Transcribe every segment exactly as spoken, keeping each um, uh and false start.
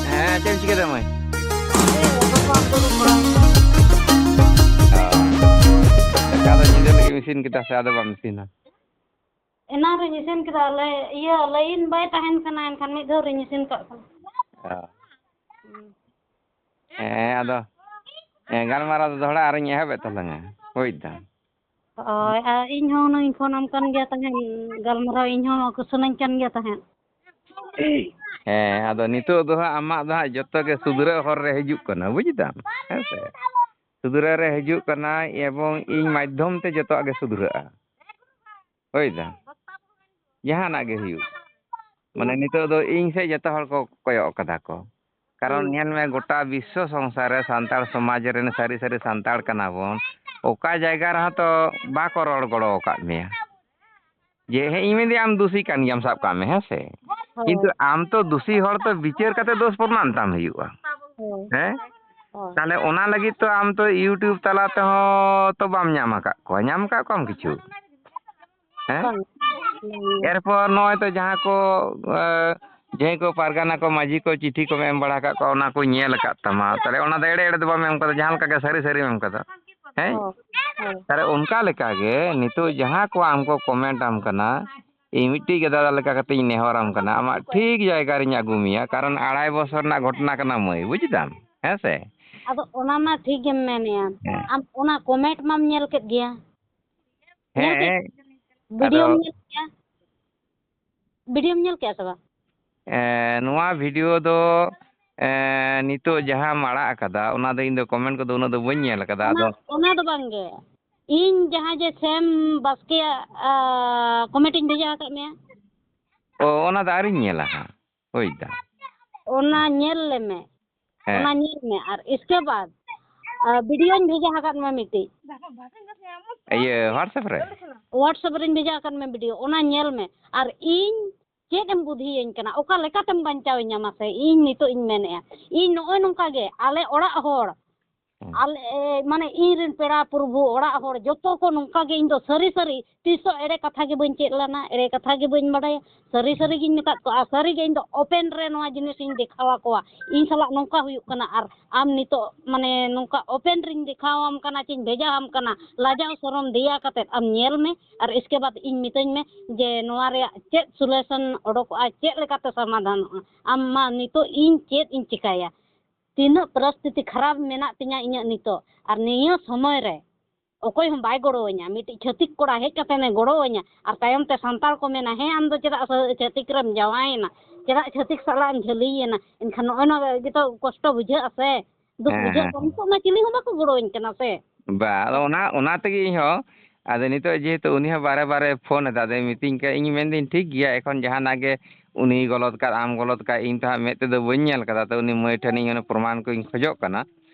ᱦᱮᱸ, ᱪᱮᱫ ᱮᱢ ᱪᱤᱠᱟᱹᱭ ᱫᱟ ᱢᱟᱹᱭ? ᱚ, ᱫᱟᱠᱟ ᱫᱚ ᱧᱤᱫᱟᱹ ᱞᱟᱹᱜᱤᱫ ᱮᱢ ᱤᱥᱤᱱ ᱠᱮᱫᱟ ᱥᱮ ᱟᱫᱚ ᱵᱟᱢ ᱤᱥᱤᱱᱟ? ᱮᱱᱟᱝ ᱨᱤᱧ ᱤᱥᱤᱱ ᱠᱮᱫᱟ, ᱞᱟᱹᱭ-, ᱤᱭᱟᱹ, ᱞᱟᱭᱤᱱ ᱵᱟᱭ ᱛᱟᱦᱮᱱ ᱠᱟᱱᱟ, ᱮᱱᱠᱷᱟᱱ ᱢᱤᱫ ᱫᱷᱟᱣ ᱨᱤᱧ ᱤᱥᱤᱱ ᱠᱟᱜ ᱠᱟᱱᱟ᱾ ᱚ᱾ ᱦᱩᱸ᱾ ᱦᱮᱸ, ᱟᱫᱚ, ᱦᱮᱸ, ᱜᱟᱞᱢᱟᱨᱟᱣ ᱫᱚ ᱫᱚᱦᱲᱟ ᱟᱨᱤᱧ ᱮᱦᱚᱵᱮᱫ ᱛᱟᱞᱟᱝᱟ, ᱵᱩᱡᱽ ᱫᱟᱢ᱾ ᱦᱳᱭ, ᱟᱨ ᱤᱧ ᱦᱚᱸ ᱦᱩᱱᱟᱹᱝ ᱤᱧ ᱯᱷᱳᱱᱟᱢ ᱠᱟᱱ ᱜᱮᱭᱟ ᱛᱟᱦᱮᱸᱫ, ᱜᱟᱞᱢᱟᱨᱟᱣ ᱤᱧ ᱦᱚᱸ ᱠᱩᱥᱟᱹᱞᱟᱹᱧ ᱠᱟᱱ ᱜᱮᱭᱟ ᱛᱟᱦᱮᱸᱫ᱾ ᱦᱮᱸ, ᱟᱫᱚ ᱱᱤᱛᱚᱜ ᱫᱚ ᱦᱟᱸᱜ ᱟᱢᱟᱜ ᱫᱚ ᱦᱟᱸᱜ ᱡᱚᱛᱚ ᱜᱮ ᱥᱩᱫᱷᱨᱟᱹᱜ ᱦᱚᱨ ᱨᱮ ᱦᱤᱡᱩᱜ ᱠᱟᱱᱟ, ᱵᱩᱡᱽ ᱫᱟᱢ, ᱦᱮᱸ ᱥᱮ? ᱥᱩᱫᱷᱨᱟᱹᱜ ᱨᱮ ᱦᱤᱡᱩᱜ ᱠᱟᱱᱟ, ᱮᱵᱚᱝ ᱤᱧ ᱢᱟᱫᱽᱫᱷᱚᱢ ᱛᱮ ᱡᱚᱛᱚᱣᱟᱜ ᱜᱮ ᱥᱩᱫᱷᱨᱟᱹᱜᱼᱟ, ᱵᱩᱡᱽ ᱫᱟᱢ? ᱡᱟᱦᱟᱱᱟᱜ ᱜᱮ ᱦᱩᱭᱩᱜ, ᱢᱟᱱᱮ, ᱱᱤᱛᱚᱜ ᱫᱚ ᱤᱧ ᱥᱮᱫ ᱡᱚᱛᱚ ᱦᱚᱲ ᱠᱚ ᱠᱚᱭᱚᱜ ᱠᱟᱫᱟ ᱠᱚ᱾ ᱠᱟᱨᱚᱱ ᱦᱩᱸ᱾ ᱧᱮᱞ ᱢᱮ, ᱜᱚᱴᱟ ᱵᱤᱥᱥᱚ ᱥᱚᱝᱥᱟᱨ ᱨᱮ ᱥᱟᱱᱛᱟᱲ ᱥᱚᱢᱟᱡᱽ ᱨᱮᱱ ᱥᱟᱹᱨᱤ ᱥᱟᱹᱨᱤ ᱥᱟᱱᱛᱟᱲ ᱠᱟᱱᱟ ᱵᱚᱱ, ᱚᱠᱟ ᱡᱟᱭᱜᱟ ᱨᱮᱦᱚᱸ ᱛᱚ ᱵᱟᱠᱚ ᱨᱚᱲ ᱜᱚᱲᱚ ᱟᱠᱟᱫ ᱢᱮᱭᱟ᱾ ᱡᱮ, ᱦᱮᱸ, ᱤᱧ ᱢᱮᱱᱫᱟᱹᱧ ᱟᱢ ᱫᱩᱥᱤ ᱠᱟᱱ ᱜᱮᱭᱟᱢ, ᱥᱟᱵ ᱠᱟᱜ ᱢᱮ, ᱦᱮᱸ ᱥᱮ? ᱦᱳᱭ᱾ ᱠᱤᱱᱛᱩ ᱟᱢ ᱛᱚ ᱫᱩᱥᱤ ᱦᱚᱲ ᱛᱚ ᱵᱤᱪᱟᱹᱨ ᱠᱟᱛᱮ ᱫᱳᱥ ᱯᱨᱚᱢᱟᱱ ᱛᱟᱢ ᱦᱩᱭᱩᱜᱼᱟ᱾ ᱦᱳᱭ᱾ ᱦᱮᱸ? ᱦᱳᱭ᱾ ᱛᱟᱦᱞᱮ ᱚᱱᱟ ᱞᱟᱹᱜᱤᱫ ᱛᱚ ᱟᱢ ᱛᱚ YouTube ᱛᱟᱞᱟ ᱛᱮᱦᱚᱸ ᱛᱚ ᱵᱟᱢ ᱧᱟᱢ ᱟᱠᱟᱫ ᱠᱚᱣᱟ, ᱧᱟᱢ ᱟᱠᱟᱫ ᱠᱚᱣᱟᱢ ᱠᱤᱪᱷᱩ? ᱦᱮᱸ? ᱵᱟᱝ, ᱵᱟᱝ᱾ ᱮᱨᱯᱚᱨ ᱱᱚᱜᱼᱚᱭ ᱛᱚ ᱡᱟᱦᱟᱸ ᱠᱚ, ᱮ, ᱡᱟᱦᱟᱸᱭ ᱠᱚ ᱯᱟᱨᱜᱟᱱᱟ ᱠᱚ, ᱢᱟᱹᱡᱷᱤ ᱠᱚ ᱪᱤᱴᱷᱤ ᱠᱚᱢ ᱮᱢ ᱵᱟᱲᱟ ᱟᱠᱟᱫ ᱠᱚᱣᱟ, ᱚᱱᱟ ᱠᱚ ᱧᱮᱞ ᱟᱠᱟᱫ ᱛᱟᱢᱟ᱾ ᱛᱟᱦᱞᱮ ᱚᱱᱟ ᱫᱚ ᱮᱲᱮ ᱮᱲᱮ ᱫᱚ ᱵᱟᱢ ᱮᱢ ᱠᱟᱫᱟ, ᱡᱟᱦᱟᱸ ᱞᱮᱠᱟ ᱜᱮ ᱥᱟᱹᱨᱤ ᱥᱟᱹᱨᱤᱢ ᱮᱢ ᱠᱟᱫᱟ᱾ ᱦᱮᱸ? ᱦᱳᱭ, ᱦᱳᱭ᱾ ᱛᱟᱦᱞᱮ ᱚᱱᱠᱟ ᱞᱮᱠᱟ ᱜᱮ ᱱᱤᱛᱚᱜ ᱡᱟᱦᱟᱸ ᱠᱚ ᱟᱢ ᱠᱚ comment ᱟᱢ ᱠᱟᱱᱟ, ᱤᱧ ᱢᱤᱫᱴᱤᱡ ᱜᱮ ᱫᱟᱫᱟ ᱞᱮᱠᱟ ᱠᱟᱛᱮ ᱤᱧ ᱱᱮᱦᱚᱨᱟᱢ ᱠᱟᱱᱟ, ᱟᱢᱟᱜ ᱴᱷᱤᱠ ᱡᱟᱭᱜᱟ ᱨᱤᱧ ᱟᱹᱜᱩ ᱢᱮᱭᱟ, ᱠᱟᱨᱚᱱ ᱟᱲᱟᱭ ᱵᱚᱪᱷᱚᱨ ᱨᱮᱱᱟᱜ ᱜᱷᱚᱴᱚᱱᱟ ᱠᱟᱱᱟ ᱢᱟᱹᱭ, ᱵᱩᱡᱽ ᱫᱟᱢ, ᱦᱮᱸ ᱥᱮ? ᱟᱫᱚ ᱚᱱᱟ ᱢᱟ ᱴᱷᱤᱠ ᱜᱮᱢ ᱢᱮᱱᱮᱜᱼᱟ᱾ ᱦᱮᱸ᱾ ᱟᱢ ᱚᱱᱟ comment ᱢᱟᱢ ᱧᱮᱞ ᱠᱮᱫ ᱜᱮᱭᱟ᱾ ᱧᱮᱞ ᱠᱮᱫ? ᱦᱮᱸ, ᱵᱷᱤᱰᱤᱭᱳᱢ ᱟᱫᱚ ᱧᱮᱞ ᱠᱮᱜᱼᱟ? ᱵᱷᱤᱰᱤᱭᱳᱢ ᱧᱮᱞ ᱠᱮᱜᱼᱟ ᱥᱮ ᱵᱟᱝ? ᱮᱸ, ᱱᱚᱣᱟ ᱵᱷᱤᱰᱤᱭᱳ ᱫᱚ, ᱮᱸ, ᱱᱤᱛᱚᱜ ᱡᱟᱦᱟᱸᱢ ᱟᱲᱟᱜ ᱟᱠᱟᱫᱟ, ᱚᱱᱟ ᱫᱚ ᱤᱧ ᱫᱚ comment ᱠᱚᱫᱚ ᱩᱱᱟᱹᱜ ᱫᱚ ᱵᱟᱹᱧ ᱧᱮᱞ ᱟᱠᱟᱫᱟ᱾ ᱚᱱᱟ, ᱟᱫᱚ ᱚᱱᱟ ᱫᱚ ᱵᱟᱝ ᱜᱮ᱾ ᱤᱧ ᱡᱟᱦᱟᱸ ᱡᱮ ᱥᱮᱢ ᱵᱟᱥᱠᱮᱭᱟᱜ, ᱟ, comment ᱤᱧ ᱵᱷᱮᱡᱟ ᱟᱠᱟᱫ ᱢᱮᱭᱟ᱾ ᱚ, ᱚᱱᱟ ᱫᱚ ᱟᱹᱣᱨᱤᱧ ᱧᱮᱞᱟ ᱦᱟᱸᱜ᱾ ᱦᱳᱭ ᱫᱟ᱾ ᱚᱱᱟ ᱧᱮᱞ ᱞᱮᱢᱮ᱾ ᱦᱮᱸ᱾ ᱚᱱᱟ ᱧᱮᱞ ᱢᱮ᱾ ᱟᱨ ᱤᱥᱠᱮ ᱵᱟᱫ, ᱟ, ᱵᱷᱤᱰᱤᱭᱳᱧ ᱵᱷᱮᱡᱟ ᱟᱠᱟᱫ ᱢᱮ ᱢᱤᱫᱴᱤᱡ᱾ ᱤᱭᱟᱹ, WhatsApp ᱨᱮ? WhatsApp ᱨᱮᱧ ᱵᱷᱮᱡᱟ ᱟᱠᱟᱫ ᱢᱮ ᱵᱷᱤᱰᱤᱭᱳ᱾ ᱚᱱᱟ ᱧᱮᱞ ᱢᱮ᱾ ᱟᱨ ᱤᱧ ᱪᱮᱫ ᱮᱢ ᱵᱩᱫᱷᱤᱭᱟᱹᱧ ᱠᱟᱱᱟ? ᱚᱠᱟ ᱞᱮᱠᱟᱛᱮᱢ ᱵᱟᱧᱪᱟᱣᱤᱧᱟ ᱢᱟᱥᱮ? ᱤᱧ ᱱᱤᱛᱚᱜ ᱤᱧ ᱢᱮᱱᱮᱫᱼᱟ, ᱤᱧ ᱱᱚᱜᱼᱚᱭ ᱱᱚᱝᱠᱟ ᱜᱮ ᱟᱞᱮ ᱚᱲᱟᱜ ᱦᱚᱲ ᱟᱞᱮ, ᱢᱟᱱᱮ, ᱤᱧ ᱨᱮᱱ ᱯᱮᱲᱟ ᱯᱨᱚᱵᱷᱩ, ᱚᱲᱟᱜ ᱦᱚᱲ, ᱡᱚᱛᱚ ᱠᱚ ᱱᱚᱝᱠᱟ ᱜᱮ᱾ ᱤᱧ ᱫᱚ ᱥᱟᱹᱨᱤ ᱥᱟᱹᱨᱤ ᱛᱤᱥ ᱦᱚᱸ ᱮᱲᱮ ᱠᱟᱛᱷᱟ ᱜᱮ ᱵᱟᱹᱧ ᱪᱮᱫ ᱞᱮᱱᱟ, ᱮᱲᱮ ᱠᱟᱛᱷᱟ ᱜᱮ ᱵᱟᱹᱧ ᱵᱟᱰᱟᱭᱟ, ᱥᱟᱹᱨᱤ ᱥᱟᱹᱨᱤ ᱜᱤᱧ ᱢᱮᱛᱟᱫ ᱠᱚᱣᱟ᱾ ᱟᱨ ᱥᱟᱹᱨᱤ ᱜᱮ ᱤᱧ ᱫᱚ open ᱨᱮ ᱱᱚᱣᱟ ᱡᱤᱱᱤᱥ ᱤᱧ ᱫᱮᱠᱷᱟᱣ ᱟᱠᱚᱣᱟ, ᱤᱧ ᱥᱟᱞᱟᱜ ᱱᱚᱝᱠᱟ ᱦᱩᱭᱩᱜ ᱠᱟᱱᱟ᱾ ᱟᱨ ᱟᱢ ᱱᱤᱛᱚᱜ, ᱢᱟᱱᱮ, ᱱᱚᱝᱠᱟ open ᱨᱤᱧ ᱫᱮᱠᱷᱟᱣ ᱟᱢ ᱠᱟᱱᱟ ᱪᱮᱧ ᱵᱷᱮᱡᱟ ᱟᱢ ᱠᱟᱱᱟ, ᱞᱟᱡᱟᱣ ᱥᱚᱨᱚᱢ ᱫᱮᱭᱟ ᱠᱟᱛᱮᱫ ᱟᱢ ᱧᱮᱞ ᱢᱮ᱾ ᱟᱨ ᱤᱥᱠᱮ ᱵᱟᱫᱽ ᱤᱧ ᱢᱤᱛᱟᱹᱧ ᱢᱮ ᱡᱮ ᱱᱚᱣᱟ ᱨᱮᱭᱟᱜ ᱪᱮᱫ solution ᱚᱰᱚᱠᱚᱜᱼᱟ, ᱪᱮᱫ ᱞᱮᱠᱟᱛᱮ ᱥᱚᱢᱟᱫᱷᱟᱱᱚᱜᱼᱟ᱾ ᱟᱢ ᱢᱟ ᱱᱤᱛᱚᱜ ᱤᱧ ᱪᱮᱫ ᱤᱧ ᱪᱤᱠᱟᱹᱭᱟ? ᱛᱤᱱᱟᱹᱜ ᱯᱚᱨᱤᱥᱛᱷᱤᱛᱤ ᱠᱷᱟᱨᱟᱯ ᱢᱮᱱᱟᱜ ᱛᱤᱧᱟᱹ ᱤᱧᱟᱹᱜ ᱱᱤᱛᱚᱜ, ᱟᱨ ᱱᱤᱭᱟᱹ ᱥᱚᱢᱚᱭ ᱨᱮ ᱚᱠᱚᱭ ᱦᱚᱸ ᱵᱟᱭ ᱜᱚᱲᱚᱣᱟᱹᱧᱟ᱾ ᱢᱤᱫᱴᱤᱡ ᱪᱷᱟᱹᱛᱤᱠ ᱠᱚᱲᱟ ᱦᱮᱡ ᱠᱟᱛᱮ ᱮ ᱜᱚᱲᱚᱣᱟᱹᱧᱟ, ᱟᱨ ᱛᱟᱭᱚᱢ ᱛᱮ ᱥᱟᱱᱛᱟᱲ ᱠᱚ ᱢᱮᱱᱟ, "ᱦᱮᱸ, ᱟᱢ ᱫᱚ ᱪᱮᱫᱟᱜ ᱥᱟᱹ-, ᱪᱷᱟᱹᱛᱤᱠ ᱨᱮᱢ ᱡᱟᱶᱟᱭᱮᱱᱟ? ᱪᱮᱫᱟᱜ ᱪᱷᱟᱹᱛᱤᱠ ᱥᱟᱞᱟᱜ ᱮᱢ ᱡᱷᱟᱹᱞᱤᱭᱮᱱᱟ?" ᱮᱱᱠᱷᱟᱱ ᱱᱚᱜᱼᱚᱭ ᱱᱚᱣᱟ ᱜᱮᱛᱚ ᱠᱚᱥᱴᱚ ᱵᱩᱡᱷᱟᱹᱜᱼᱟ ᱥᱮ, ᱫᱩᱠ ᱦᱮᱸ, ᱵᱩᱡᱷᱟᱹᱜ ᱦᱮᱸ, ᱠᱟᱱᱟ᱾ ᱦᱮᱸ᱾ ᱱᱤᱛᱚᱜ ᱢᱟ ᱪᱤᱞᱤ ᱦᱚᱸ ᱵᱟᱠᱚ ᱜᱚᱲᱚᱣᱟᱹᱧ ᱠᱟᱱᱟ ᱥᱮ᱾ ᱵᱟ, ᱟᱫᱚ ᱚᱱᱟ, ᱚᱱᱟ ᱛᱮᱜᱮ ᱤᱧ ᱦᱚᱸ, ᱟᱫᱚ ᱱᱤᱛᱚᱜ ᱡᱮᱦᱮᱛᱩ ᱩᱱᱤ ᱦᱚᱸ ᱵᱟᱨᱮ ᱵᱟᱨᱮ ᱯᱷᱳᱱ ᱮᱫᱟ, ᱟᱫᱚᱭ ᱢᱤᱛᱟᱹᱧ ᱠᱟᱱᱟ, ᱤᱧ ᱢᱮᱱᱫᱟᱹᱧ, "ᱴᱷᱤᱠ ᱜᱮᱭᱟ, ᱮᱠᱷᱚᱱ ᱡᱟᱦᱟᱱᱟᱜ ᱜᱮ ᱩᱱᱤ ᱜᱚᱞᱚᱛ ᱠᱟᱫ, ᱟᱢ ᱜᱚᱞᱚᱛ ᱠᱟᱫ, ᱤᱧ ᱛᱚ ᱦᱟᱸᱜ ᱢᱮᱫ ᱛᱮᱫᱚ ᱵᱟᱹᱧ ᱧᱮᱞ ᱠᱟᱫᱟ, ᱛᱚ ᱩᱱᱤ ᱢᱟᱹᱭ ᱴᱷᱮᱱ ᱤᱧ ᱚᱱᱟ ᱯᱨᱚᱢᱟᱱ ᱠᱚᱧ ᱠᱷᱚᱡᱚᱜ ᱠᱟᱱᱟ᱾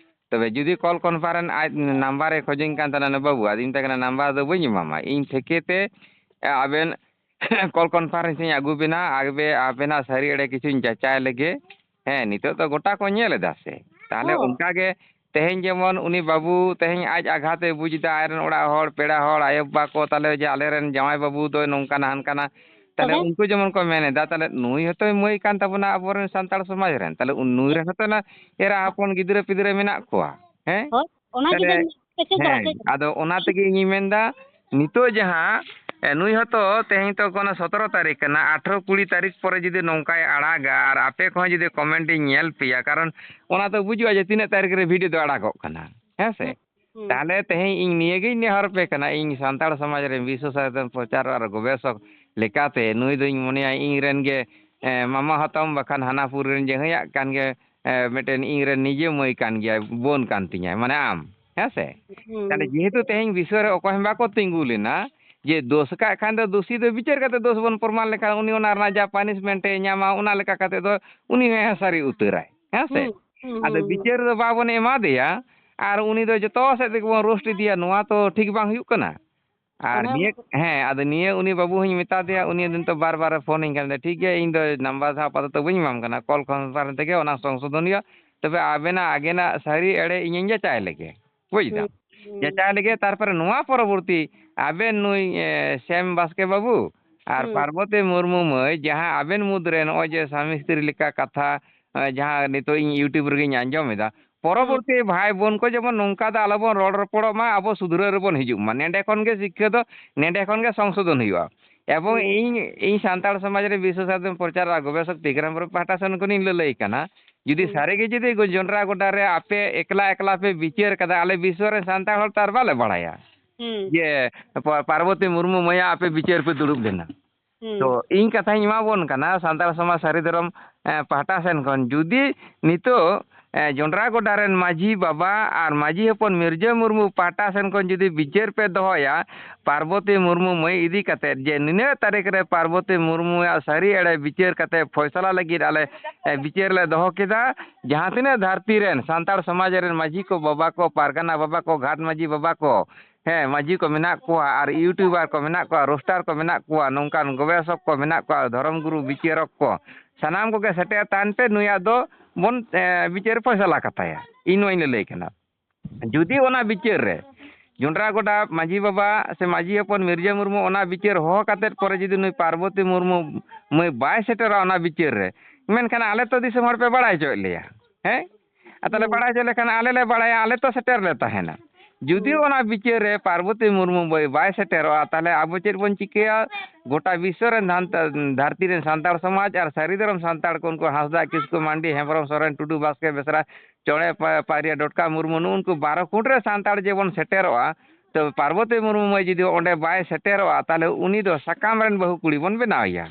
ᱛᱚᱵᱮ ᱡᱩᱫᱤ call conference ᱟᱡ ᱱᱟᱢᱵᱟᱨᱮ ᱠᱷᱚᱡᱤᱧ ᱠᱟᱱ ᱛᱟᱦᱮᱱᱟ, ᱵᱟᱹᱵᱩ", ᱟᱫᱚᱧ ᱢᱮᱛᱟᱭ ᱠᱟᱱᱟ, "ᱱᱟᱢᱵᱟᱨ ᱫᱚ ᱵᱟᱹᱧ ᱮᱢᱟᱢᱟ, ᱤᱧ ᱴᱷᱮᱠᱮ ᱛᱮ, ᱮ, ᱟᱵᱮᱱ call conference ᱤᱧ ᱟᱹᱜᱩ ᱵᱮᱱᱟ, ᱟᱵᱮ-, ᱟᱵᱮᱱᱟᱜ ᱥᱟᱹᱨᱤ ᱮᱲᱮ ᱠᱤᱪᱷᱩᱧ ᱡᱟᱪᱟᱭ ᱞᱮᱜᱮ᱾ ᱦᱮᱸ, ᱱᱤᱛᱚᱜ ᱫᱚ ᱜᱚᱴᱟ ᱠᱚ ᱧᱮᱞ ᱮᱫᱟ ᱥᱮ᱾ ᱛᱟᱦᱞᱮ ᱦᱚᱸ᱾ ᱚᱱᱠᱟ ᱜᱮ ᱛᱮᱦᱮᱧ ᱡᱮᱢᱚᱱ ᱩᱱᱤ ᱵᱟᱹᱵᱩ ᱛᱮᱦᱮᱧ ᱟᱡ ᱟᱜᱷᱟᱛᱮ ᱵᱩᱡᱽ ᱮᱫᱟ, ᱟᱡ ᱨᱮᱱ ᱚᱲᱟᱜ ᱦᱚᱲ, ᱯᱮᱲᱟ ᱦᱚᱲ, ᱟᱭᱳ ᱵᱟᱵᱟ ᱠᱚ, ᱛᱟᱦᱞᱮ ᱡᱮ ᱟᱞᱮ ᱨᱮᱱ ᱡᱟᱶᱟᱭ ᱵᱟᱹᱵᱩ ᱫᱚᱭ ᱱᱚᱝᱠᱟᱱᱟ ᱦᱟᱱᱠᱟᱱᱟ, ᱛᱟᱦᱞᱮ ᱛᱚᱵᱮ? ᱩᱱᱠᱩ ᱡᱮᱢᱚᱱ ᱠᱚ ᱢᱮᱱ ᱮᱫᱟ, ᱛᱟᱦᱞᱮ ᱱᱩᱭ ᱦᱚᱸᱛᱚᱭ ᱢᱟᱹᱭ ᱠᱟᱱ ᱛᱟᱵᱚᱱᱟ ᱟᱵᱚᱨᱮᱱ ᱥᱟᱱᱛᱟᱲ ᱥᱚᱢᱟᱡᱽ ᱨᱮᱱ, ᱛᱟᱦᱞᱮ ᱩᱱ-, ᱱᱩᱭ ᱨᱮᱱ ᱦᱚᱸᱛᱚ ᱚᱱᱟ ᱮᱨᱟ ᱦᱚᱯᱚᱱ ᱜᱤᱫᱽᱨᱟᱹ ᱯᱤᱫᱽᱨᱟᱹ ᱢᱮᱱᱟᱜ ᱠᱚᱣᱟ, ᱦᱮᱸ? ᱦᱳᱭ, ᱚᱱᱟ ᱛᱟᱦᱞᱮ, ᱜᱤᱫᱟᱹᱧ ᱯᱮᱥᱮ ᱦᱮᱸ, ᱪᱟᱞᱟᱜ ᱠᱟᱱ᱾ ᱟᱫᱚ ᱚᱱᱟ ᱛᱮᱜᱮ ᱤᱧᱤᱧ ᱢᱮᱱᱫᱟ, ᱱᱤᱛᱚᱜ ᱡᱟᱦᱟᱸ, ᱮ, ᱱᱩᱭ ᱦᱚᱸᱛᱚ ᱛᱮᱦᱮᱧ ᱛᱚ ᱠᱳᱱᱳ ᱥᱚᱛᱨᱚ ᱛᱟᱹᱨᱤᱠᱷ ᱠᱟᱱᱟ, ᱟᱴᱷᱨᱚ ᱠᱩᱲᱤ ᱛᱟᱹᱨᱤᱠᱷ ᱯᱚᱨᱮ ᱡᱩᱫᱤ ᱱᱚᱝᱠᱟᱭ ᱟᱲᱟᱜᱟ ᱟᱨ ᱟᱯᱮ ᱠᱚᱦᱚᱸ ᱡᱩᱫᱤ comment ᱤᱧ ᱧᱮᱞ ᱯᱮᱭᱟ, ᱠᱟᱨᱚᱱ ᱚᱱᱟ ᱫᱚ ᱵᱩᱡᱩᱜᱼᱟ ᱡᱮ ᱛᱤᱱᱟᱹᱜ ᱛᱟᱹᱨᱤᱠᱷ ᱨᱮ video ᱫᱚ ᱟᱲᱟᱜᱚᱜ ᱠᱟᱱᱟ, ᱦᱮᱸ ᱥᱮ? ᱦᱩᱸ, ᱦᱩᱸ᱾ ᱛᱟᱦᱞᱮ ᱛᱮᱦᱮᱧ ᱤᱧ ᱱᱤᱭᱟᱹᱜᱤᱧ ᱱᱮᱦᱚᱨ ᱟᱯᱮ ᱠᱟᱱᱟ, ᱤᱧ ᱥᱟᱱᱛᱟᱲ ᱥᱚᱢᱟᱡᱽ ᱨᱮᱱ ᱵᱤᱥᱥᱚ ᱥᱟᱭᱚᱛᱚᱱ ᱯᱨᱚᱪᱟᱨ ᱟᱨ ᱜᱚᱵᱮᱥᱚᱠ ᱞᱮᱠᱟᱛᱮ ᱱᱩᱭ ᱫᱚᱧ ᱢᱚᱱᱮᱭᱟ ᱤᱧ ᱨᱮᱱ ᱜᱮ, ᱮ, ᱢᱟᱢᱟ ᱦᱟᱛᱚᱢ ᱵᱟᱠᱷᱟᱱ ᱦᱟᱱᱟᱯᱩᱨ ᱨᱮᱱ ᱡᱟᱹᱦᱟᱹᱭᱟᱜ ᱠᱟᱱ ᱜᱮ, ᱮ, ᱢᱤᱫᱴᱮᱱ ᱤᱧ ᱨᱮᱱ ᱱᱤᱡᱮ ᱢᱟᱹᱭ ᱠᱟᱱ ᱜᱮᱭᱟᱭ, ᱵᱳᱱ ᱠᱟᱱ ᱛᱤᱧᱟᱭ, ᱢᱟᱱᱮ ᱟᱢ, ᱦᱮᱸ ᱥᱮ? ᱦᱩᱸ᱾ ᱛᱟᱦᱞᱮ ᱡᱮᱦᱮᱛᱩ ᱛᱮᱦᱮᱧ ᱵᱤᱥᱚᱭ ᱨᱮ ᱚᱠᱚᱭ ᱦᱚᱸ ᱵᱟᱠᱚ ᱛᱤᱸᱜᱩ ᱞᱮᱱᱟ, ᱡᱮ ᱫᱳᱥ ᱠᱟᱜ ᱠᱷᱟᱱ ᱫᱚ ᱫᱳᱥᱤ ᱫᱚ ᱵᱤᱪᱟᱹᱨ ᱠᱟᱛᱮ ᱫᱳᱥ ᱵᱚᱱ ᱯᱨᱚᱢᱟᱱ ᱞᱮᱠᱷᱟᱱ ᱩᱱᱤ ᱚᱱᱟ ᱨᱮᱱᱟᱜ ᱡᱟ punishment ᱮ ᱧᱟᱢᱟ, ᱚᱱᱟ ᱞᱮᱠᱟ ᱠᱟᱛᱮ ᱫᱚ ᱩᱱᱤ ᱦᱚᱸᱭ ᱦᱟᱥᱟᱨᱤ ᱩᱛᱟᱹᱨᱟᱭ, ᱦᱮᱸ ᱥᱮ? ᱦᱩᱸ, ᱦᱩᱸ, ᱟᱫᱚ ᱦᱩᱸ, ᱦᱩᱸ᱾ ᱵᱤᱪᱟᱹᱨ ᱫᱚ ᱵᱟᱵᱚᱱ ᱮᱢᱟ ᱫᱮᱭᱟ, ᱟᱨ ᱩᱱᱤ ᱫᱚ ᱡᱚᱛᱚ ᱥᱮᱫ ᱛᱮᱜᱮ ᱵᱚᱱ roast ᱤᱫᱤᱭᱟ, ᱱᱚᱣᱟ ᱛᱚ ᱴᱷᱤᱠ ᱵᱟᱝ ᱦᱩᱭᱩᱜ ᱠᱟᱱᱟ᱾ ᱟᱨ ᱚᱱᱟ ᱱᱤᱭᱟᱹ, ᱦᱮᱸ, ᱟᱫᱚ ᱱᱤᱭᱟᱹ ᱩᱱᱤ ᱵᱟᱹᱵᱩ ᱦᱚᱸᱧ ᱢᱮᱛᱟ ᱫᱮᱭᱟ, ᱩᱱᱤ ᱱᱤᱛᱚᱜ ᱵᱟᱨ ᱵᱟᱨᱮ ᱯᱷᱳᱱ ᱤᱧ ᱠᱟᱱ ᱛᱟᱦᱮᱸᱫ, ᱴᱷᱤᱠ ᱜᱮᱭᱟ, ᱤᱧ ᱫᱚ ᱱᱟᱢᱵᱟᱨ ᱫᱚ ᱟᱯᱟᱛᱚᱛᱚ ᱵᱟᱹᱧ ᱮᱢᱟᱢ ᱠᱟᱱᱟ, call conference ᱛᱮᱜᱮ ᱚᱱᱟ ᱥᱚᱝᱥᱳᱫᱷᱚᱱ ᱦᱩᱭᱩᱜᱼᱟ, ᱛᱚᱵᱮ ᱟᱵᱮᱱᱟᱜ ᱟᱜᱮᱱᱟᱜ ᱥᱟᱹᱨᱤ ᱮᱲᱮ ᱤᱧᱤᱧ ᱡᱟᱪᱟᱭ ᱞᱮᱜᱮ᱾ ᱵᱩᱡᱽ ᱫᱟᱢ? ᱦᱩᱸ, ᱦᱩᱸ᱾ ᱡᱟᱪᱟᱭ ᱞᱮᱜᱮ, ᱛᱟᱨᱯᱚᱨᱮ ᱱᱚᱣᱟ ᱯᱚᱨᱚᱵᱚᱨᱛᱤ ᱟᱵᱮᱱ ᱱᱩᱭ, ᱮ, ᱥᱮᱢ ᱵᱟᱥᱠᱮ ᱵᱟᱹᱵᱩ ᱟᱨ ᱦᱩᱸ᱾ ᱯᱟᱨᱵᱚᱛᱤ ᱢᱩᱨᱢᱩ ᱢᱟᱹᱭ, ᱡᱟᱦᱟᱸ ᱟᱵᱮᱱ ᱢᱩᱫᱽᱨᱮ ᱱᱚᱜᱼᱚᱭ ᱡᱮ ᱥᱟᱢᱤ ᱥᱛᱨᱤ ᱞᱮᱠᱟ ᱠᱟᱛᱷᱟ, ᱮ, ᱡᱟᱦᱟᱸ ᱱᱤᱛᱚᱜ ᱤᱧ YouTube ᱨᱮᱜᱮᱧ ᱟᱸᱡᱚᱢ ᱮᱫᱟ, ᱦᱩᱸ᱾ ᱯᱚᱨᱚᱵᱚᱨᱛᱤ ᱵᱷᱟᱭ ᱵᱳᱱ ᱠᱚ ᱡᱮᱢᱚᱱ ᱱᱚᱝᱠᱟ ᱫᱚ ᱟᱞᱚᱵᱚᱱ ᱨᱚᱲ ᱨᱚᱯᱚᱲᱚᱜ ᱢᱟ, ᱟᱵᱚ ᱥᱩᱫᱷᱨᱟᱹᱣ ᱨᱮᱵᱚᱱ ᱦᱤᱡᱩᱜ ᱢᱟ᱾ ᱱᱮᱸᱰᱮ ᱠᱷᱚᱱ ᱜᱮ ᱥᱤᱠᱠᱷᱟᱹ ᱫᱚ, ᱱᱮᱸᱰᱮ ᱠᱷᱚᱱ ᱜᱮ ᱥᱚᱝᱥᱳᱫᱷᱚᱱ ᱦᱩᱭᱩᱜᱼᱟ᱾ ᱮᱵᱚᱝ ᱦᱩᱸ᱾ ᱤᱧ, ᱤᱧ ᱥᱟᱱᱛᱟᱲ ᱥᱚᱢᱟᱡᱽ ᱨᱮ ᱵᱤᱥᱥᱚ ᱥᱟᱫᱷᱚᱱ ᱯᱨᱚᱪᱟᱨ ᱟᱨ ᱜᱚᱵᱮᱥᱚᱠ ᱛᱤᱠᱨᱟᱢ ᱯᱟᱦᱴᱟ ᱥᱮᱱ ᱠᱷᱚᱱᱤᱧ ᱞᱟᱹᱞᱟᱹᱭ ᱠᱟᱱᱟ, ᱡᱩᱫᱤ ᱦᱩᱸ᱾ ᱥᱟᱹᱨᱤ ᱜᱮ ᱡᱩᱫᱤ ᱜᱚ-, ᱡᱚᱱᱰᱨᱟ ᱜᱚᱰᱟ ᱨᱮ ᱟᱯᱮ ᱮᱠᱞᱟ ᱮᱠᱞᱟ ᱯᱮ ᱵᱤᱪᱟᱹᱨ ᱠᱟᱫᱟ, ᱟᱞᱮ ᱵᱤᱥᱥᱚ ᱨᱮᱱ ᱥᱟᱱᱛᱟᱲ ᱦᱚᱲ ᱛᱚ ᱟᱨ ᱵᱟᱞᱮ ᱵᱟᱲᱟᱭᱟ ᱦᱩᱸ᱾ ᱡᱮ ᱯᱟ-, ᱯᱟᱨᱵᱚᱛᱤ ᱢᱩᱨᱢᱩ ᱢᱟᱹᱭᱟ ᱟᱯᱮ ᱵᱤᱪᱟᱹᱨ ᱯᱮ ᱫᱩᱲᱩᱵ ᱞᱮᱱᱟ᱾ ᱦᱩᱸ᱾ ᱛᱚ ᱤᱧ ᱠᱟᱛᱷᱟᱧ ᱮᱢᱟ ᱵᱚᱱ ᱠᱟᱱᱟ ᱥᱟᱱᱛᱟᱲ ᱥᱚᱢᱟᱡᱽ ᱥᱟᱹᱨᱤ ᱫᱷᱚᱨᱚᱢ, ᱮ, ᱯᱟᱦᱴᱟ ᱥᱮᱱ ᱠᱷᱚᱱ, ᱡᱩᱫᱤ ᱱᱤᱛᱚᱜ, ᱮ, ᱡᱚᱱᱰᱨᱟ ᱜᱚᱰᱟ ᱨᱮᱱ ᱢᱟᱹᱡᱷᱤ ᱵᱟᱵᱟ ᱟᱨ ᱢᱟᱹᱡᱷᱤ ᱦᱚᱯᱚᱱ ᱢᱤᱨᱡᱟᱹ ᱢᱩᱨᱢᱩ ᱯᱟᱦᱴᱟ ᱥᱮᱱ ᱠᱷᱚᱱ ᱡᱩᱫᱤ ᱵᱤᱪᱟᱹᱨ ᱯᱮ ᱫᱚᱦᱚᱭᱟ ᱯᱟᱨᱵᱚᱛᱤ ᱢᱩᱨᱢᱩ ᱢᱟᱹᱭ ᱤᱫᱤ ᱠᱟᱛᱮᱫ, ᱡᱮ ᱱᱤᱱᱟᱹᱜ ᱛᱟᱹᱨᱤᱠᱷ ᱨᱮ ᱯᱟᱨᱵᱚᱛᱤ ᱢᱩᱨᱢᱩᱣᱟᱜ ᱥᱟᱹᱨᱤ ᱮᱲᱮ ᱵᱤᱪᱟᱹᱨ ᱠᱟᱛᱮ ᱯᱷᱚᱭᱥᱟᱞᱟ ᱞᱟᱹᱜᱤᱫ ᱟᱞᱮ, ᱮ, ᱵᱤᱪᱟᱹᱨ ᱞᱮ ᱫᱚᱦᱚ ᱠᱮᱫᱟ, ᱡᱟᱦᱟᱸ ᱛᱤᱱᱟᱹᱜ ᱫᱷᱟᱹᱨᱛᱤ ᱨᱮᱱ ᱥᱟᱱᱛᱟᱲ ᱥᱚᱢᱟᱡᱽ ᱨᱮᱱ ᱢᱟᱹᱡᱷᱤ ᱠᱚ, ᱵᱟᱵᱟ ᱠᱚ, ᱯᱟᱨᱜᱟᱱᱟ ᱵᱟᱵᱟ ᱠᱚ, ᱜᱷᱟᱴ ᱢᱟᱹᱡᱷᱤ ᱵᱟᱵᱟ ᱠᱚ, ᱦᱮᱸ, ᱢᱟᱹᱡᱷᱤ ᱠᱚ ᱢᱮᱱᱟᱜ ᱠᱚᱣᱟ, ᱟᱨ YouTuber ᱠᱚ ᱢᱮᱱᱟᱜ ᱠᱚᱣᱟ, roaster ᱠᱚ ᱢᱮᱱᱟᱜ ᱠᱚᱣᱟ, ᱱᱚᱝᱠᱟᱱ ᱜᱚᱵᱮᱥᱚᱠ ᱠᱚ ᱢᱮᱱᱟᱜ ᱠᱚᱣᱟ, ᱫᱷᱚᱨᱚᱢ ᱜᱩᱨᱩ, ᱵᱤᱪᱟᱹᱨᱚᱠ ᱠᱚ, ᱥᱟᱱᱟᱢ ᱠᱚᱜᱮ ᱥᱮᱴᱮᱨ ᱛᱟᱦᱮᱱ ᱯᱮ, ᱱᱩᱭᱟᱜ ᱫᱚ ᱵᱚᱱ, ᱮ, ᱵᱤᱪᱟᱹᱨ ᱯᱷᱚᱭᱥᱟᱞᱟ ᱠᱟᱛᱟᱭᱟ᱾ ᱤᱧ ᱱᱚᱣᱟᱧ ᱞᱟᱹᱞᱟᱹᱭ ᱠᱟᱱᱟ᱾ ᱡᱩᱫᱤ ᱚᱱᱟ ᱵᱤᱪᱟᱹᱨ ᱨᱮ ᱡᱚᱱᱰᱨᱟ ᱜᱚᱰᱟ ᱢᱟᱹᱡᱷᱤ ᱵᱟᱵᱟ ᱥᱮ ᱢᱟᱹᱡᱷᱤ ᱦᱚᱯᱚᱱ ᱢᱤᱨᱡᱟᱹ ᱢᱩᱨᱢᱩ ᱚᱱᱟ ᱵᱤᱪᱟᱹᱨ ᱦᱚᱦᱚ ᱠᱟᱛᱮᱫ ᱯᱚᱨᱮ ᱡᱩᱫᱤ ᱱᱩᱭ ᱯᱟᱨᱵᱚᱛᱤ ᱢᱩᱨᱢᱩ ᱢᱟᱹᱭ ᱵᱟᱭ ᱥᱮᱴᱮᱨᱚᱜᱼᱟ ᱚᱱᱟ ᱵᱤᱪᱟᱹᱨ ᱨᱮ, ᱢᱮᱱᱠᱷᱟᱱ ᱟᱞᱮ ᱛᱚ ᱫᱤᱥᱚᱢ ᱦᱚᱲ ᱯᱮ ᱵᱟᱲᱟᱭ ᱦᱚᱪᱚᱭᱮᱫ ᱞᱮᱭᱟ, ᱦᱮᱸ? ᱟᱨ ᱛᱟᱦᱞᱮ ᱦᱩᱸ᱾ ᱵᱟᱲᱟᱭ ᱦᱚᱪᱚ ᱞᱮᱠᱷᱟᱱ ᱟᱞᱮ ᱞᱮ ᱵᱟᱲᱟᱭᱟ, ᱟᱞᱮ ᱛᱚ ᱥᱮᱴᱮᱨ ᱞᱮ ᱛᱟᱦᱮᱱᱟ᱾ ᱡᱩᱫᱤ ᱦᱩᱸ᱾ ᱚᱱᱟ ᱵᱤᱪᱟᱹᱨ ᱨᱮ ᱯᱟᱨᱵᱚᱛᱤ ᱢᱩᱨᱢᱩ ᱵᱟᱹᱭ ᱵᱟᱭ ᱥᱮᱴᱮᱨᱚᱜᱼᱟ, ᱛᱟᱦᱞᱮ ᱟᱵᱚ ᱪᱮᱫ ᱵᱚᱱ ᱪᱤᱠᱟᱹᱭᱟ? ᱜᱚᱴᱟ ᱵᱤᱥᱥᱚ ᱨᱮᱱ ᱫᱷᱟᱱ-, ᱫᱷᱟᱹᱨᱛᱤ ᱨᱮᱱ ᱥᱟᱱᱛᱟᱲ ᱥᱚᱢᱟᱡᱽ ᱟᱨ ᱥᱟᱹᱨᱤ ᱫᱷᱚᱨᱚᱢ ᱥᱟᱱᱛᱟᱲ ᱠᱚ, ᱩᱱᱠᱩ ᱦᱟᱸᱥᱫᱟ, ᱠᱤᱥᱠᱩ, ᱢᱟᱱᱰᱤ, ᱦᱮᱢᱵᱨᱚᱢ, ᱥᱚᱨᱮᱱ, ᱴᱩᱰᱩ, ᱵᱟᱥᱠᱮ, ᱵᱮᱥᱨᱟ, ᱪᱚᱬᱮ, ᱯᱟ-, ᱯᱟᱭᱨᱤᱭᱟ, ᱰᱚᱴᱠᱟ, ᱢᱩᱨᱢᱩ, ᱱᱩᱜᱼᱩ ᱱᱩᱠᱩ ᱵᱟᱨᱚ ᱠᱩᱴ ᱨᱮ ᱥᱟᱱᱛᱟᱲ ᱡᱮᱵᱚᱱ ᱥᱮᱴᱮᱨᱚᱜᱼᱟ, ᱛᱚ ᱯᱟᱨᱵᱚᱛᱤ ᱢᱩᱨᱢᱩ ᱢᱟᱹᱭ ᱡᱩᱫᱤ ᱚᱸᱰᱮ ᱵᱟᱭ ᱥᱮᱴᱮᱨᱚᱜᱼᱟ, ᱛᱟᱦᱞᱮ ᱩᱱᱤ ᱫᱚ ᱥᱟᱠᱟᱢ ᱨᱮᱱ ᱵᱟᱹᱦᱩ ᱠᱩᱲᱤ ᱵᱚᱱ ᱵᱮᱱᱟᱣᱮᱭᱟ᱾